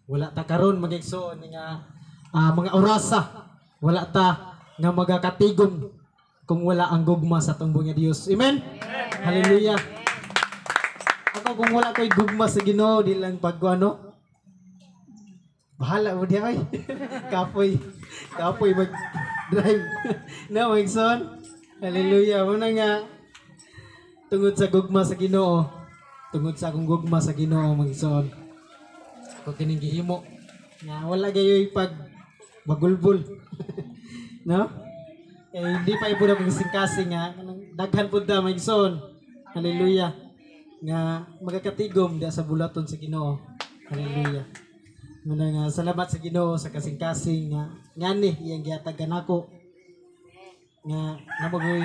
Wala ta karon, mga igsoon, nga mga orasa, wala ta nga magakatigom kung wala ang gugma sa atong buhi nga Dios. Amen. Hallelujah. Ako kung wala ko'y gugma sa Ginoo, di lang pag ano, bahala mo diya ay. Kapoy. Kapoy mag-drive. No, mga igsoon? Hallelujah. Muna nga, tungod sa gugma sa Ginoo, tungod sa akong gugma sa Ginoo, mga igsoon, ako kining gihimo nga wala gayoy pag magulbol. No? Eh, hindi pa ipod akong kasing-kasing nga daghan pud ta, mga igsoon. Hallelujah. Nga magakatigom diya sa bulaton sa Ginoo. Hallelujah. Muna nga salamat sa Ginoo sa kasing-kasing nga ngani iyang gihatag kanako. Nga namagoy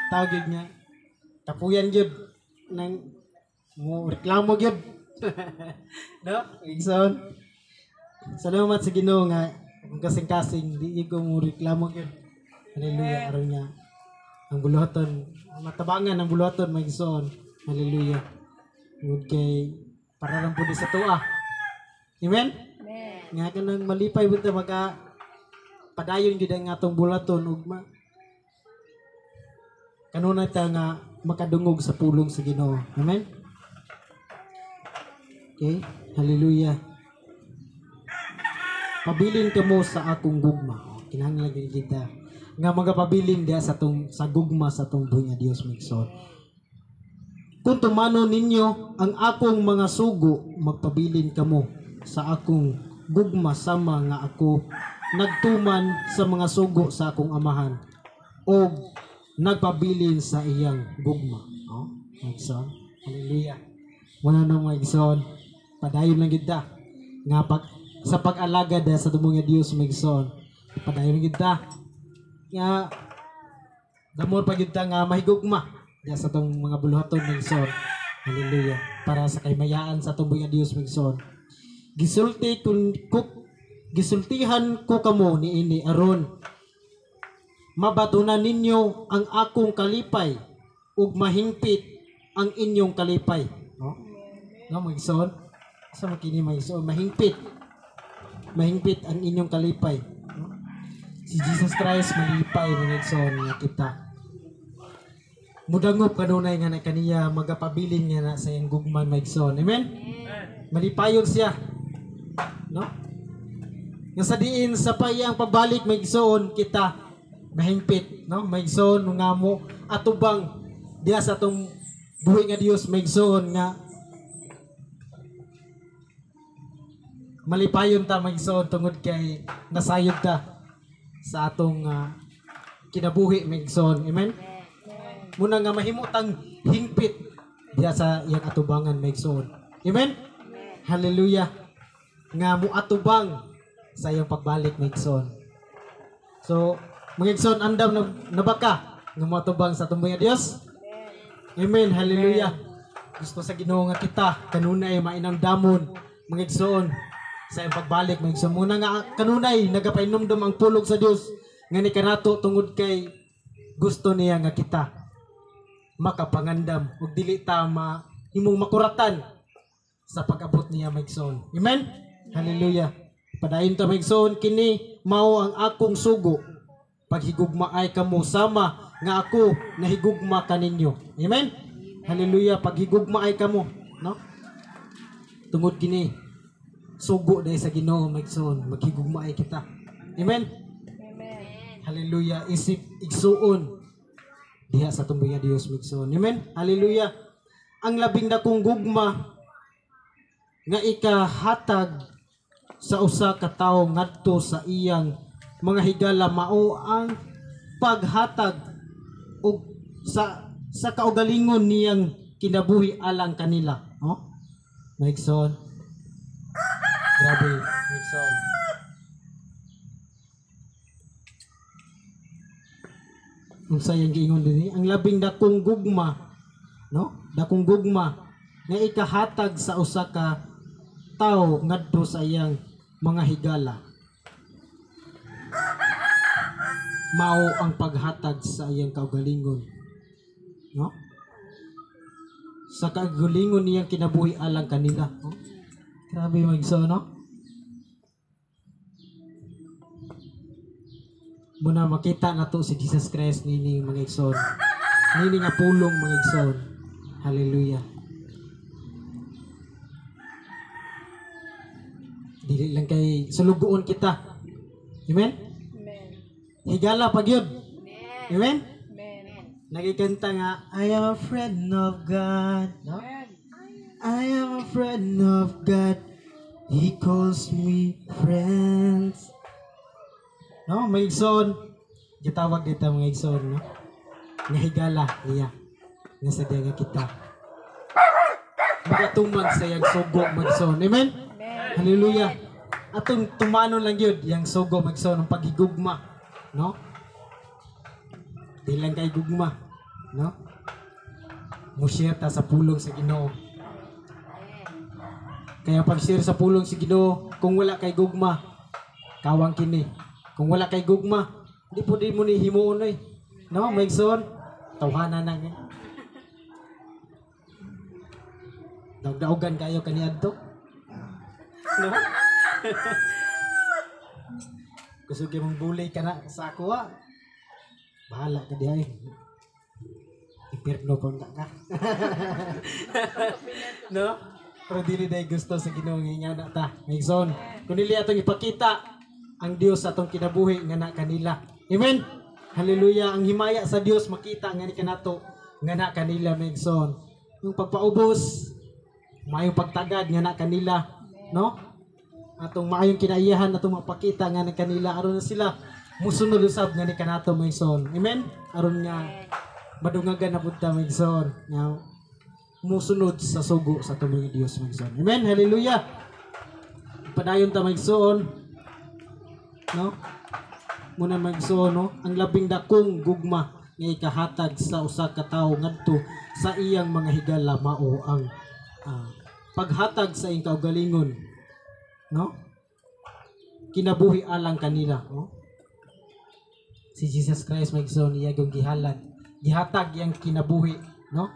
tawag gyud nga kapuyan gyud nang mo reklamo gyud. No? Igsoon. Salamat sa Ginoo nga akong kasing-kasing di ko mo reklamo gyud. Hallelujah. Aron nga Ang buluhaton, matabangan ang buluhaton mga igsoon. Hallelujah. Tungod kay para lang pud sa tuwa. Amen? Amen. Nga kanang malipay pud ta maka padayon gyud ang atong buluhaton ug kanunay ta nga makadungog sa pulong sa Ginoo. Amen? Okay? Hallelujah. Pabilin kamo sa akong gugma. O, kinahanglan gyud kita nga magapabilin diha sa tong sa gugma sa tong buhi nga Dios, mga igsoon. Kung tumanon ninyo ang akong mga sugo, magpabilin kamo sa akong gugma sama nga ako nagtuman sa mga sugo sa akong amahan og nagpabilin sa iyang gugma. Oh, mga igsoon. Hallelujah. Wala na, mga igsoon. Padayon lang kita nga sa pag-alagad sa tumong nga Dios, mga igsoon. Padayon lang kita nga damor pa gyud ta nga mahigugma diha sa tong mga buluhaton, mga igsoon. Hallelujah. Para sa kaymayaan sa atong nga Dios, mga igsoon. Gisulti kun ko gisultihan ko kamo niini aron mabatunan ninyo ang akong kalipay ug mahingpit ang inyong kalipay. No? No, mga igsoon? Sa makini, mga igsoon, mahingpit. Mahingpit ang inyong kalipay. No? Si Jesus Christ malipay, mga igsoon, nga kita mudangop kanunay nga na kaniya, magapabilin nga na sa iyang gugma, mga igsoon. Amen? Malipayon siya. No? Nga sa diin sa payang pagbalik, mga igsoon, kita mahingpit, no? Mga igsoon, nga mo atubang diha sa atong buhi nga Dios, mga igsoon, nga malipayon ta, mga igsoon, tungod kay nasayod ta sa atong kinabuhi, mga igsoon. Amen? Muna nga mahimutang hingpit diha sa iyang atubangan, mga igsoon. Amen? Hallelujah. Nga muatubang sa iyang pagbalik, mga igsoon. So, mga igsoon, andam na baka nga muatubang sa atong nga Dios? Amen. Hallelujah. Gusto sa Ginoo nga kita kanunay mainamdamon, mga igsoon, sa iyang pagbalik, mga igsoon. Muna nga kanunay nagapainomdom ang pulong sa Dios nga ni kanato tungod kay gusto niya nga kita makapangandam ug dili ta himong makuratan sa pag-abot niya, mga igsoon. Amen. Hallelujah. Padayon ta, mga igsoon, kini mao ang akong sugo, paghigugmaay kamo sama nga ako nahigugma kaninyo. Amen. Hallelujah. Paghigugmaay kamo, no? Tungod kini sugo dahil sa Ginoo, mga igsoon, maghigugmaay kita. Amen. Amen. Hallelujah. Isip igsuon diha sa tumbuya Dios, mga igsoon. Amen. Hallelujah. Ang labing dakong gugma nga ikahatag sa usa ka tawo ngadto sa iyang mga higala mao ang paghatag og sa kaugalingon niyang kinabuhi alang kanila, no? Mga igsoon. Grabe, mga igsoon. Unsa yang giingon dinhi? Ang labing dakong gugma, no? Dakong gugma nga ikahatag sa usa ka tawo ngadto sa iyang mga higala mao ang paghatag sa iyang kaugalingon, no? Sa kaugalingon niyang kinabuhi alang kanila, no? Grabe, mga igsoon, no? Muna makita nato si Jesus Christ nini, mga igsoon. Nini nga pulong, mga igsoon. Hallelujah. Dili lang kay sulugoon kita. Amen? Amen. Higala pag yun. Amen? Amen. Nagikanta nga, I am a friend of God. No? I am a friend of God. He calls me friends. No, mga igsoon. Gitawag dito, mga igsoon, no? Nga higala niya. Nga sa diya nga kita magatuman sa iyang sugo, mga igsoon. Amen? Amen. Hallelujah. Atong tumanon lang yun, yang sugo, mga igsoon, ang paghigugma, no? Di lang kay gugma, no? Mo-share ta sa pulong sa Ginoo. Kaya pag-share sa pulong sa Ginoo, kung wala kay gugma, kawang kini. Kung wala kay gugma, di po di mo ni himuon oy. No, mga igsoon? Tawhana na nga. Daog-daogan kayo kaniadto. No? Gusto kay mong bulay ka na sa ako ah. Bahala ka dihay. Impierno pa ka. No? Pero dili day gusto sa Ginoo nga na ta. Migson, kun dili atong ipakita ang Dios sa atong kinabuhi nga na kanila. Amen. Hallelujah. Ang himaya sa Dios makita nga ni kanato nga na kanila, Migson. Yung pagpaubos, maayong pagtagad nga na kanila, no? Atong maayong kinaiyahan atong mapakita nga ni kanila aron na sila musunod usab nga ni kanato, Migson. Amen. Aron nga madungagan na pud ta, Migson. Nga musunod sa sugo sa atong mga Dios, Migson. Amen. Hallelujah. Padayon ta, Migson. No? Muna, Migson, no? Ang labing dakong gugma nga ikahatag sa usa ka tawo ngadto sa iyang mga higala mao ang paghatag sa iyang kaugalingon, no? Kinabuhi alang kanila, no? Si Jesus Christ, Migson, iya gyud gihalad, gihatag iyang kinabuhi, no?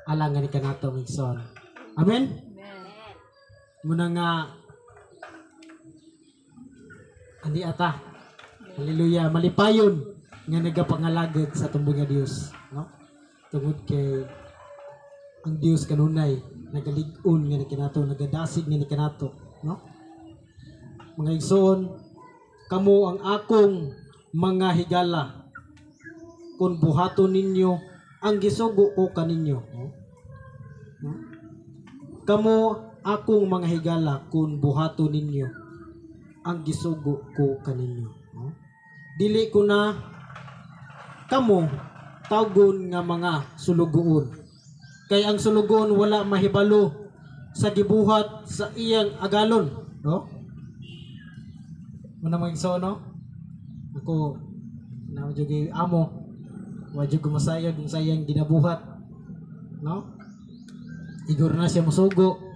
Alang nga ni kanato, Migson. Amen. Muna nga andi ata. Hallelujah, malipayon nga nagapangalagad sa tumbong nga Dios, no? Tungod kay ang Dios kanunay nagalig-on nga ni kanato, nagadasig nga ni kanato, no? Mga igsoon, kamo ang akong mga higala kung buhaton ninyo ang gisugo ko kaninyo, no? No? Kamo akong mga higala kung buhaton ninyo ang gisugo ko kaninyo, no? Dili ko na kamo tawgon nga mga sulugoon, kay ang sulugoon wala mahibalo sa gibuhat sa iyang agalon, no? Muna mga igsoon, no? Ako na jud amo, wa jud ko masayod sa iyang ginabuhat, no? Igor na siya musugo.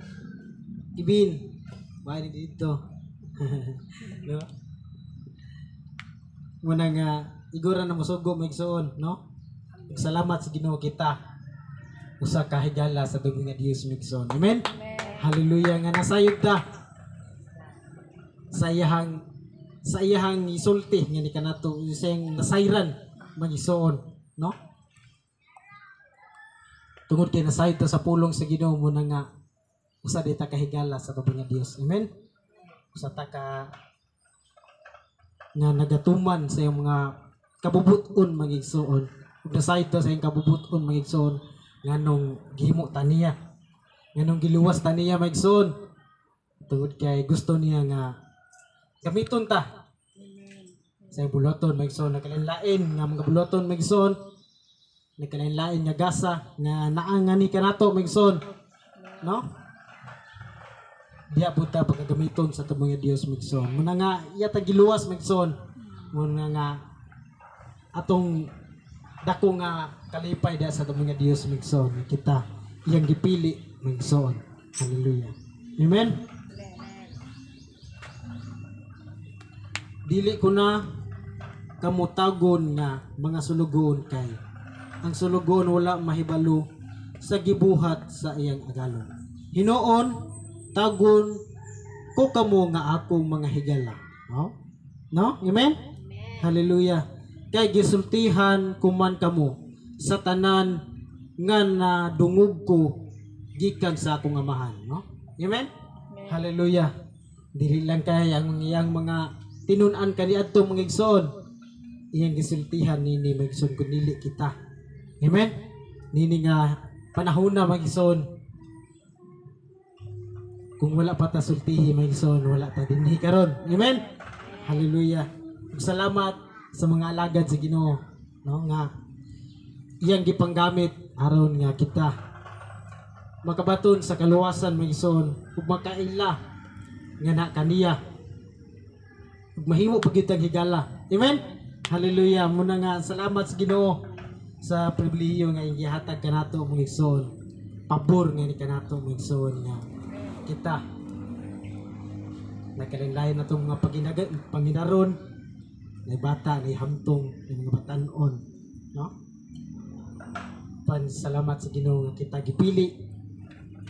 Ibin, bahay ni dito. No? Muna nga igor na musugo, mga igsoon, no? Salamat sa Ginoo kita usa ka higala sa dugo nga Dios, mga igsoon. Amen. Hallelujah nga nasayod ta sa iyahang isulti nga ni kanato, sa iyang nasayran, mga igsoon, no? Tungod kay nasayod ta sa pulong sa Ginoo, muna nga usa di ta kahigala sa dugo nga Dios. Amen. Usa ta ka nga nagatuman sa iyang mga kabubuton, mga igsoon. Ug nasayod ta sa iyang kabubuton, mga igsoon, nganong gihimo ta niya, nganong giluwas ta niya, mga igsoon, tungod kay gusto niya nga gamiton ta sa iyang buluhaton, mga igsoon. Nagkalain-lain nga mga buluhaton, mga igsoon, nagkalain-lain nga gasa nga naa nga ni kanato, mga igsoon, no? Diya po ta pagkagamiton sa tumong nga Dios, mga igsoon. Muna nga iya ta giluwas, mga igsoon. Muna nga atong dako nga kalipay diya sa tumong nga Dios, mga igsoon. Kita iyang gipili, mga igsoon. Hallelujah. Amen. Dili ko na kamutagon nga mga sulugoon, kay ang sulugoon wala mahibalo sa gibuhat sa iyang agalon. Hinuon tagon ko kamo nga akong mga higala, no? No? Amen? Hallelujah. Kay gisultihan kuman kamo sa tanan nga nadungog ko gikan sa akong amahan, no? Amen? Hallelujah. Dili lang kay ang iyang mga tinun-an kaniadto, mga igsoon, iyang gisultihan nini, mga igsoon, kun dili kita. Amen? Nini nga panahon na, mga igsoon, kung wala pa ta sultihi, mga igsoon, wala ta dinhi karon. Amen? Hallelujah. Salamat sa mga alagad sa Ginoo, no, nga iyang gipanggamit aron nga kita makabaton sa kaluwasan, mga igsoon, ug makaila nga na kaniya ug mahimo pag kitang higala. Amen? Hallelujah. Muna nga salamat sa Ginoo sa pribilehiyo nga gihatag kanato, mga igsoon. Pabor nga ni kanato, mga igsoon, nga kita nagkalinlain na itong mga panginaron, na bata, na hamtong, na mga batanon, no? Apan salamat sa Ginoo nga kita gipili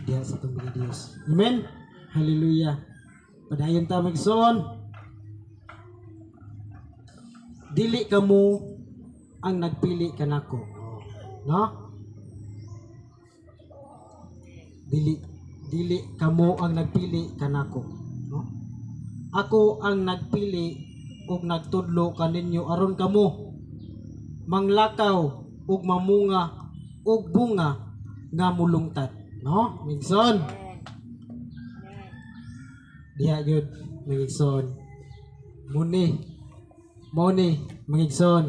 diha sa atong mga Dios. Amen. Hallelujah. Padayon ta, mga igsoon. Dili kamo ang nagpili kanako. Oh, no? Dili kamo ang nagpili kanako, no? Ako ang nagpili ug nagtudlo kaninyo aron kamo manglakaw ug mamunga og bunga nga mulungtad, no? Migson. Diha gyud, mga igsoon. Muni mao ni, mga igsoon,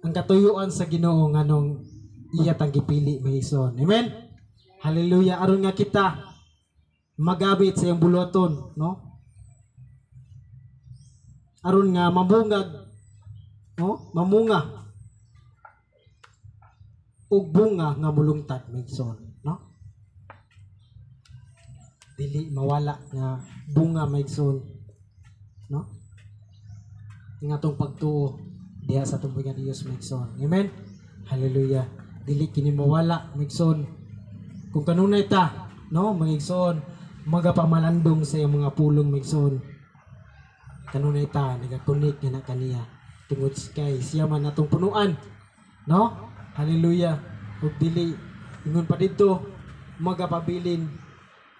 ang katuyuan sa Ginoo nganong iya tang gipili, mga igsoon. Amen. Hallelujah. Aron nga kita magabit sa iyang buluhaton, no? Aron nga mamungag, no? Mamunga ug bunga nga mulungtad, mga igsoon, no? Dili mawala nga bunga, mga igsoon, no? Ang atong pagtuo diha sa atong nga Dios, mga igsoon. Amen. Hallelujah. Dili kini mawala, mga igsoon, kung kanunay ta, no, mga igsoon, magapamalandong sa iyang mga pulong, mga igsoon. Kanunay ta nagakunik nga na kaniya tungod kay siya man atong punuan, no? Hallelujah. Ug dili ingon pa didto, magapabilin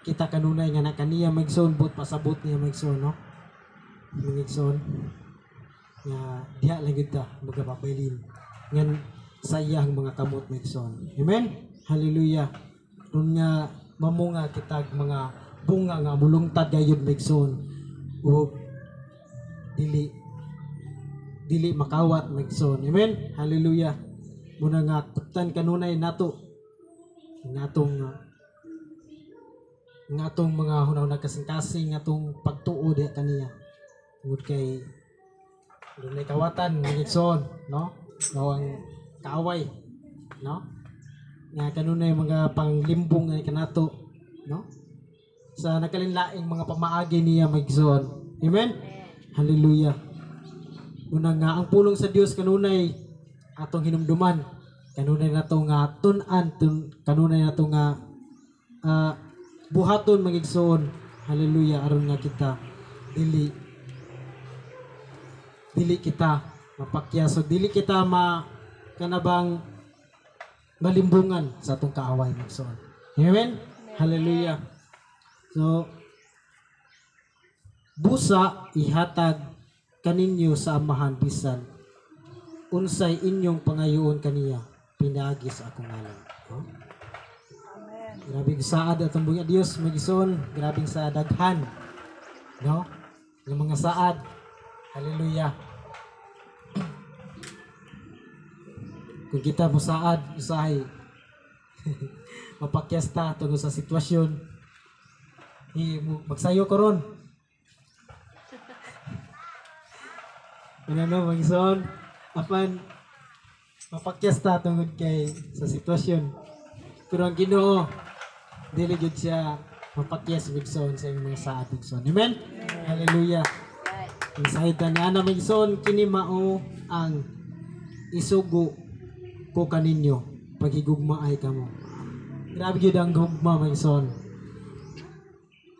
kita kanunay nga na kaniya, mga igsoon, but pasabot niya, mga igsoon, no? Mga igsoon, nga diha lang gyud ta magapabilin ngan sa iyang mga kamot, mga igsoon. Amen. Hallelujah. Aron nga mamunga kitag mga bunga nga mulungtad gayud, mga igsoon, ug dili dili makawat, mga igsoon. Amen. Hallelujah. Muna nga kuptan kanunay nato nga atong mga hunahuna, kasing-kasing atong pagtuo diha kaniya tungod kay dunay kawatan, mga igsoon, no? Mao ang kaaway, no, nga kanunay mga panglimbong nga kanato, no, sa nakalinlaing mga pamaagi niya, mga igsoon. Amen. Hallelujah. Una nga ang pulong sa Dios kanunay atong hinumduman, kanunay nato nga tun-an, kanunay nato nga buhaton, mga igsoon. Hallelujah. Aron nga kita dili dili kita mapakyas o dili kita ma kanabang malimbungan sa atong kaaway, mga igsoon. Amen. Hallelujah. So busa ihatag kaninyo sa Amahan bisan unsay inyong pangayoon kaniya pinaagi sa akong ngalan. No? Amen. Grabing saad atong buhi Dios, mga igsoon, grabing sa daghan. No? Yung mga saad. Hallelujah. Kung kita mo saad, usahay mapakyas ta tungod sa sitwasyon. Hi, magsayo ko ron. Ano no, mga igsoon, apan mapakyas ta tungod kay sa sitwasyon. Pero ang Ginoo dili gyud siya mapakyas, mga igsoon, sa iyong mga saad, mga igsoon. Amen. Hallelujah. Ang sahid ni ana, mga igsoon, kini mao ang isugo ko kaninyo paghigugma ay kamo. Grabe gyud ang gugma, mga igsoon.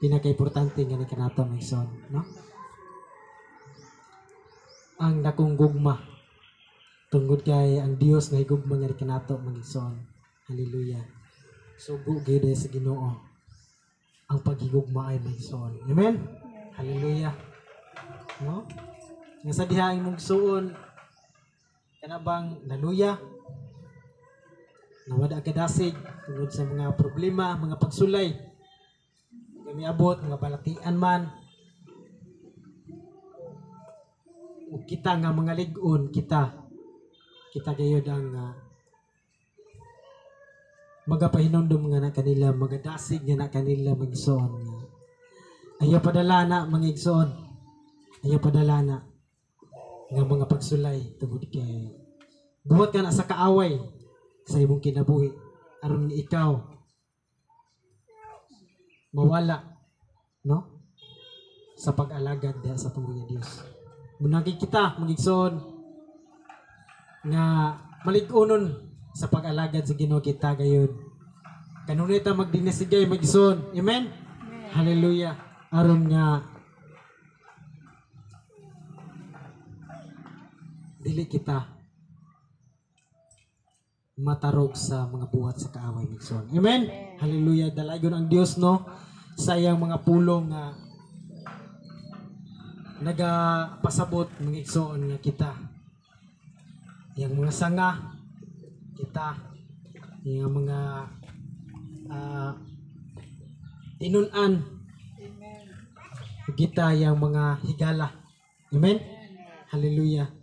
Pinaka-importante nga ni kanato, mga igsoon, no? Ang dakong gugma tungod kay ang Dios na higugma nga ni kanato, mga igsoon. Hallelujah. Sugo gyud sa Ginoo ang paghigugma ay, mga igsoon. Amen. Hallelujah. No? Nga sa diha imong igsoon kana bang naluya, nawada kadasig tungod sa mga problema, mga pagsulay nga miabot, mga balatian man, ug kita nga mga lig-on, kita kita gayud ang magapahinumdum nga na kanila, magadasig nga na kanila, mga igsoon. Ayaw padala na, mga igsoon, ayaw padala na nga mga pagsulay tungod kay buhat ka na sa kaaway sa imong kinabuhi aron ikaw mawala, no, sa pag-alagad diha sa atong Dios. Munagi kita, mga igsoon, nga malig-onon sa pag-alagad sa Ginoo kita gayud. Kanunay ta magdinasigay magison. Amen. Hallelujah. Aron nga dili kita matarog sa mga buhat sa kaaway migson. Amen. Hallelujah. Dalagon ang Dios, no, sa iyang mga pulong nga nagapasabot mga igsoon nga kita iyang mga sanga kita iyang mga tinun-an kita iyang mga higala. Amen. Hallelujah.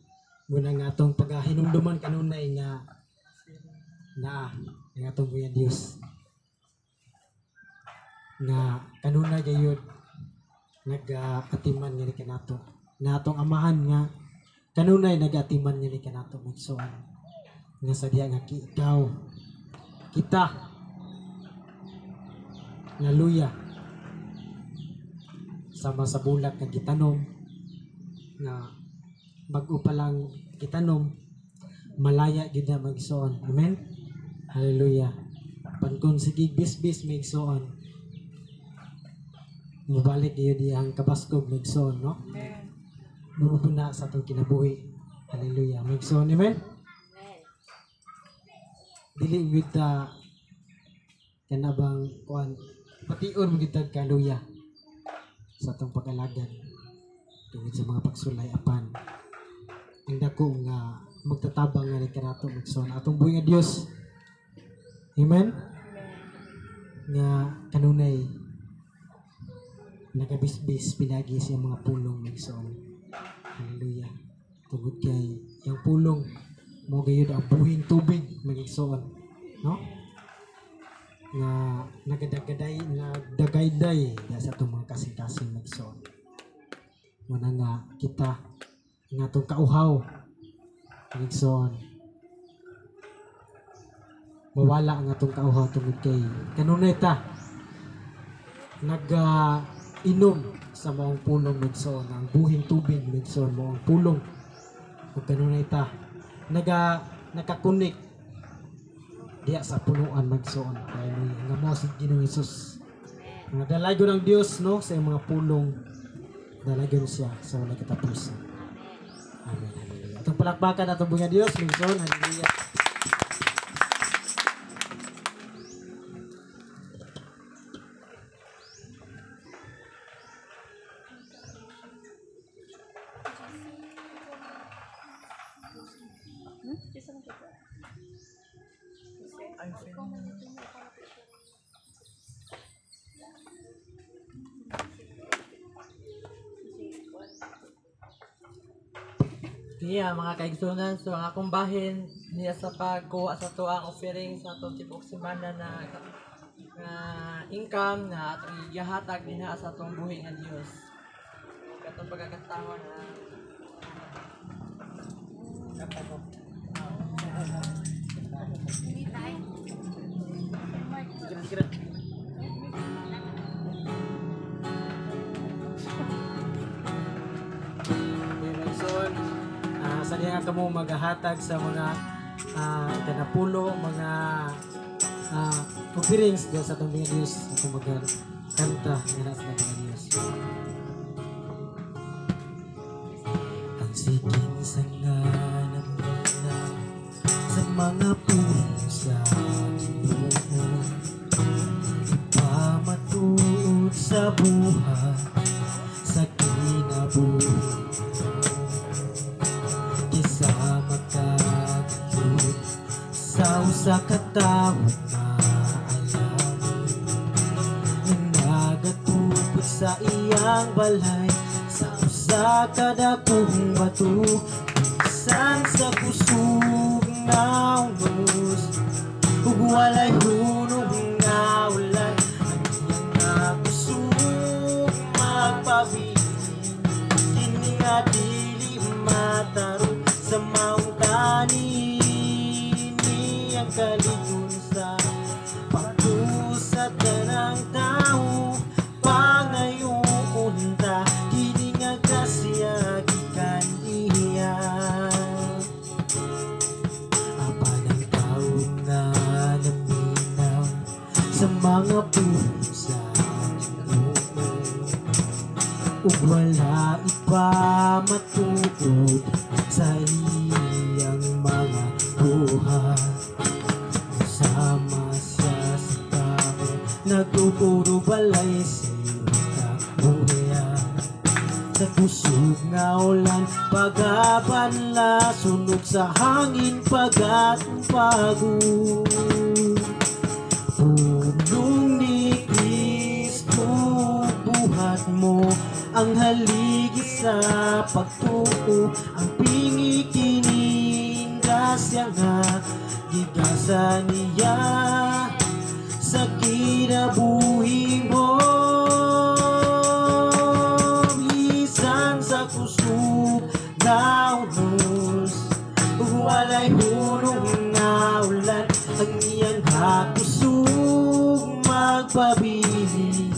Muna nga atong pagahinumduman kanunay nga naa ang atong buhi Dios nga kanunay gayud nag-atiman nga ni kanato, na atong amahan nga kanunay nag-atiman nga ni kanato magsuon nga sa diya nga ikaw kita naluya sama sa bulak nga gitanom nga bag-o pa lang gitanom malaya gyud na magsuon. Amen. Hallelujah. Pankon sige bisbis magsuon mubalik gyud iyang kabaskog magsuon, no? Amen. Na sa atong kinabuhi. Hallelujah. Magsuon. Amen. Dili gyud ta kana bang kuan pation mo gyud kaluya sa atong pag-alagad tungod sa mga pagsulay apan ang dako nga magtatabang nga ni kanato magsuon atong buhi nga Dios. Amen. Nga kanunay nagabisbis pinagi sa mga pulong magsuon. Hallelujah. Tungod kay yang pulong mo gayud ang buhing tubig magigsuon, no? Nga nagadagaday nagdagayday sa atong mga kasing-kasing magsuon. Muna nga kita nga atong kauhaw magsuon mawala ang atong kauhaw tungod kay kanunay ta nag-inom sa maong pulong magsuon, ang buhing tubig magsuon maong pulong ug kanunay ta nakakunik diya sa punuan magsuon. Hallelujah. Nga mao si Ginoong Hesus. Nga dalagon ang Dios, no, sa iyang mga pulong, dalagon siya sa walay katapusan. Amen. Hallelujah. Atong palakpakan atong buhi nga Dios magsuon. Hallelujah. Niya mga kaigsunan, so ang akong bahin niya sa pagkuha sa tuang offering sa atong tibuok semana na income na atong gihatag dinha sa atong buhi nga Dios. Katong pagkakatawa na Sa diha kamo maghahatag sa mga kanapulo, mga offerings diha sa atong mga Dios, atong magkanta nga sa mga Dios. Ang siking sanganan na sa mga pulong sa Ginoo, ipamatuod sa buhay sa kinabuhi. Sa katawag maalam nagatupod sa iyang balay sa usa ka dakong bato, bisan sa kusog nga unos ug walay hunong nga ulan, ang iyang nakusog magpabilin kini nga dili matarong sa maong kanin ang kaligon sa pagtusad ng tao pangayoon ta kini nga grasya gikan iya. Apan ang tao Ug wala ipamatuod sa iyang mga buhat. Sama siya sa tao, nagtuturo balay sa iyong kabuhian. Sa kusog nga ulan, pagapanla, sunog sa hangin, pagatumpago. Pulong ni Kristo, buhat mo ang haligi sa pagtuo, ang pingikining grasya nga gigasa niya sa kinabuhi mo. Bisan sa kusog na unos, walay hunong nga ulan, ang iyang hakusog magpabili.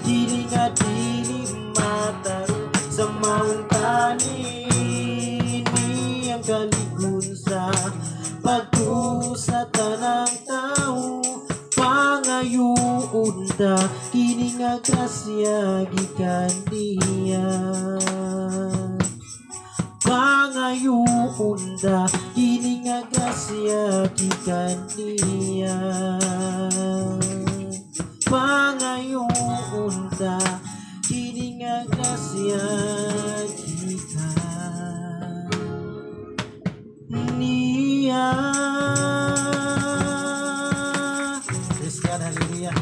Dili nga dili matarong sa maong kanin, iyang kalikon sa pagtuo sa tanang tao. Pangayuon ta kini nga grasya gikan niya. Pangayuon ta kini nga grasya gikan niya. Pangayuon ta kini nga grasya gikan niya. Praise God, hallelujah.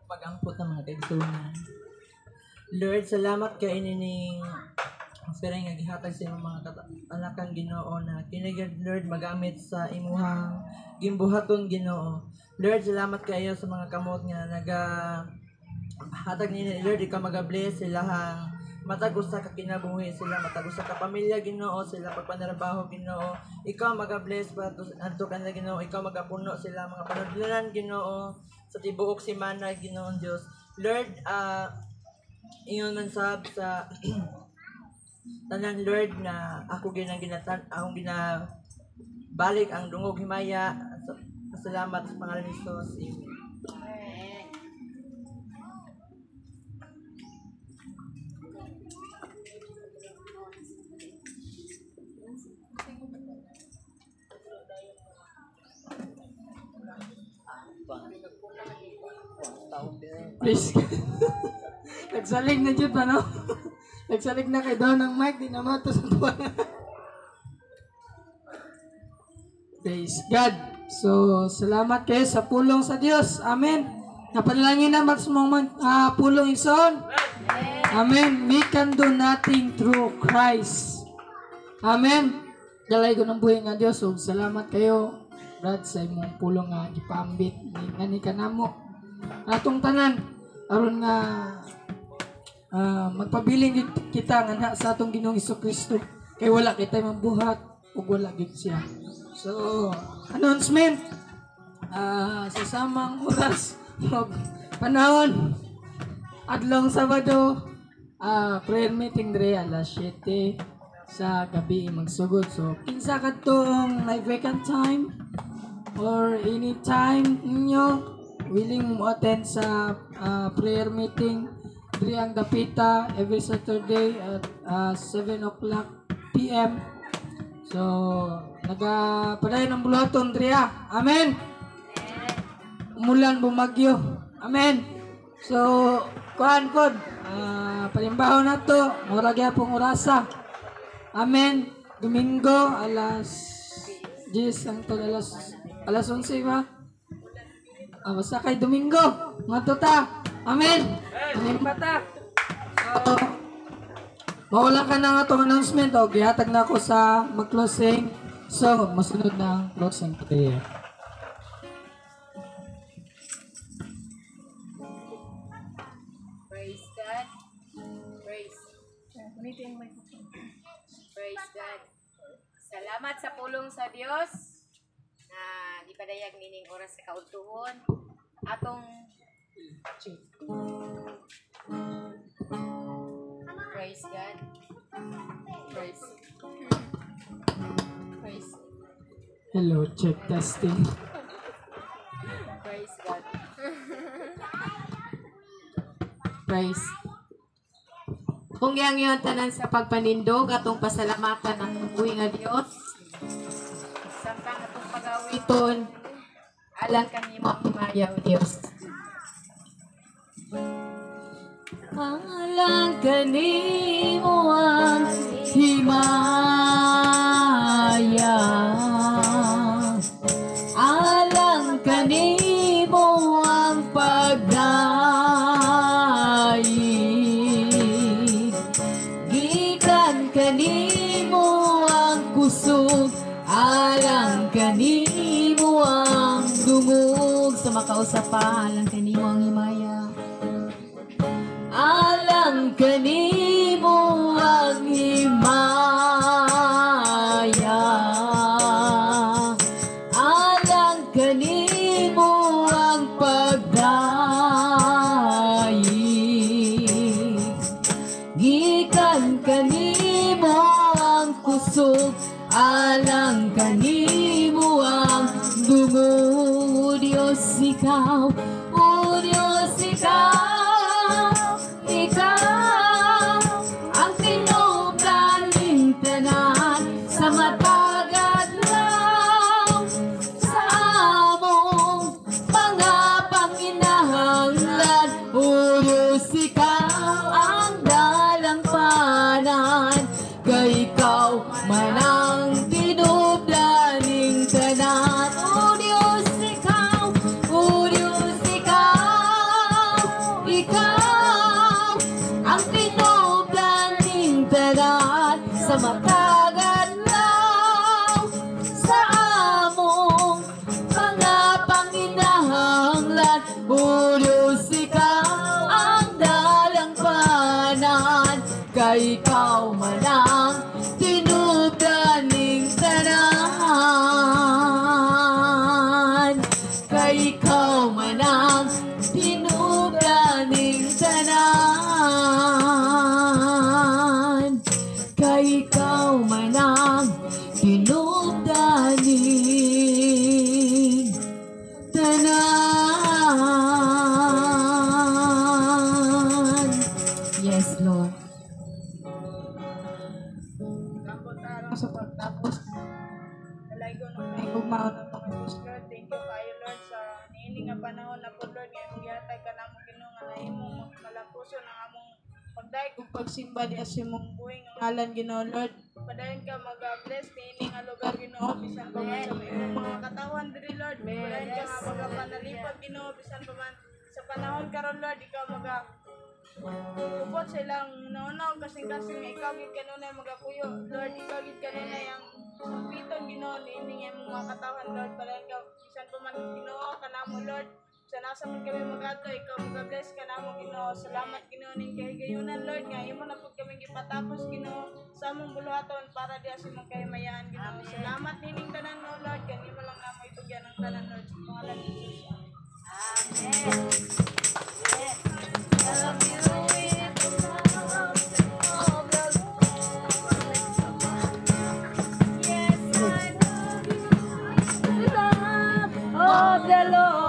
Pag-ampot ng mga kaigsunan. Lord, salamat kay inining offering nga gihatag sa imong mga anakan Ginoo na kini Lord magamit sa imuhang gimbuhaton Ginoo. Lord, salamat kaayo sa mga kamot nga naga hatag nini Lord, ikaw maga-bless silahang matag usa ka kinabuhi sila, matag usa ka pamilya Ginoo, sila pagpanarbaho Ginoo. Ikaw maga-bless para adto kanila Ginoo, ikaw magapuno sila mga panudlanan Ginoo sa tibuok semana Ginoong Dios. Lord, ingon man sab sa tanan Lord na ako ginatan akong ginabalik ang dungog himaya. Salamat sa pangalan ni Jesus. Amen. Please. Nagsalig na dyan pa, no? Nagsalig na kay doon ng mic, di naman ito sa tuwa. Praise God. So, salamat kayo sa pulong sa Diyos. Amen. Napanalangin na mas mong pulong ison. Amen. We can do nothing through Christ. Amen. Dalay ko ng buhay nga Diyos. So, salamat kayo, Brad, sa imong pulong nga gipaambit. Ngani ka namo. Atong tanan, aron nga magpabiling kita nga sa atong Ginoong Hesukristo. Kay wala kita mabuhat ug wala gid siya. So, announcement sa samang oras ug panahon, adlong Sabado, prayer meeting dre alas 7 sa gabi magsugod. So, kinsa kadtong may vacant time or any time ninyo willing mo attend sa prayer meeting diri ang Dapita every Saturday at 7 o'clock PM. So, nagapadayon ang buluhaton diri. Amen. Umulan, bumagyo. Amen. So, kuan pod, palimbaho na to, mura gyapon orasa. Amen. Domingo alas 10 ang to alas 11 ba? Basta kay Domingo, ngadto ta. Amen. Palimba ta. So, mawala ka na nga itong announcement o gihatag na ako sa mag-closing. So, masunod na ang closing prayer. Praise God. Praise. Praise God. Salamat sa pulong sa Dios na gipadayag nining oras sa kaudtuhon. Atong Praise God. Praise. Praise. Hello, check testing. Praise God. Christ. Kung yang iyon tanan sa pagpanindog, atong pasalamatan ang buhi nga Dios. Samtang atong pagawiton, alang kanimo ang himaya, O Dios. Alang kanimo ang himaya, alang kanimo ang pagdaig, gikan kanimo ang kusog, alang kanimo ang dungog. Sa makausap pa, alang kanimo ang himaya, alang kanimo ang himaya, alang kanimo ang pagdaig, gikan kanimo ang kusog, alang kanimo ang dungog. O Diyos, ikaw, O Diyos, ikaw, ikaw ang tinubdan ning tanan sa matag adlaw, sa among mga panginahanglan. O Diyos, ikaw ang dalangpanan, kay ikaw man ang tinubdan ning tanan. O Diyos, ikaw, O Diyos, ikaw, ikaw ang tinubdan ning tanan sa matag adlaw, sa among mga panginahanglan. O Diyos, ikaw ang dalangpanan, kay ikaw man ang tinubdan ning tanan, kay ikaw man ang tinubdan ning tanan, kay ikaw man ang tinubdan ning tanan. Yes, Lord. Ambot alang sa pagtapos. Dalaygon ug mahigugmaon ng mga Diyos, Lord. Thank you kayo, Lord, sa niini nga panahon na po, Lord, nga imong gihatag kanamo, Ginoo, nga nahimong malapuso ng among pagdayeg ug pagsimba diha sa imong buhi nga ngalan, Ginoo, Lord. Padayon ka mag-bless niini nga lugar, Ginoo, bisan pa man sa imong mga katawhan diri, Lord. Padayon ka nga magapanalipag, Ginoo, bisan pa man sa panahon karon, Lord, ikaw maga upot sa ilang nauna kasing-kasing nga ikaw gid kanunay magapuyo, Lord. Ikaw gid kanunay ang sampiton, Ginoo, niini nga imong mga katawhan, Lord. Padayon ka bisan pa man, Ginoo, kanamo, Lord, sa nasa man kami magadto, ikaw magabless kanamo, Ginoo. Salamat, Ginoo, ning kahigayunan, Lord, nga imo na pud kami gipatapos, Ginoo, sa among buluhaton para diha sa imong kahimayaan, Ginoo. Salamat nining tanan, no, Lord. Kanimo lang namo itugyan ang tanan, Lord, sa pangalan ni Jesus. Amen. Amen. Love you with the love of the Lord. Yes, I love you with the love of the Lord.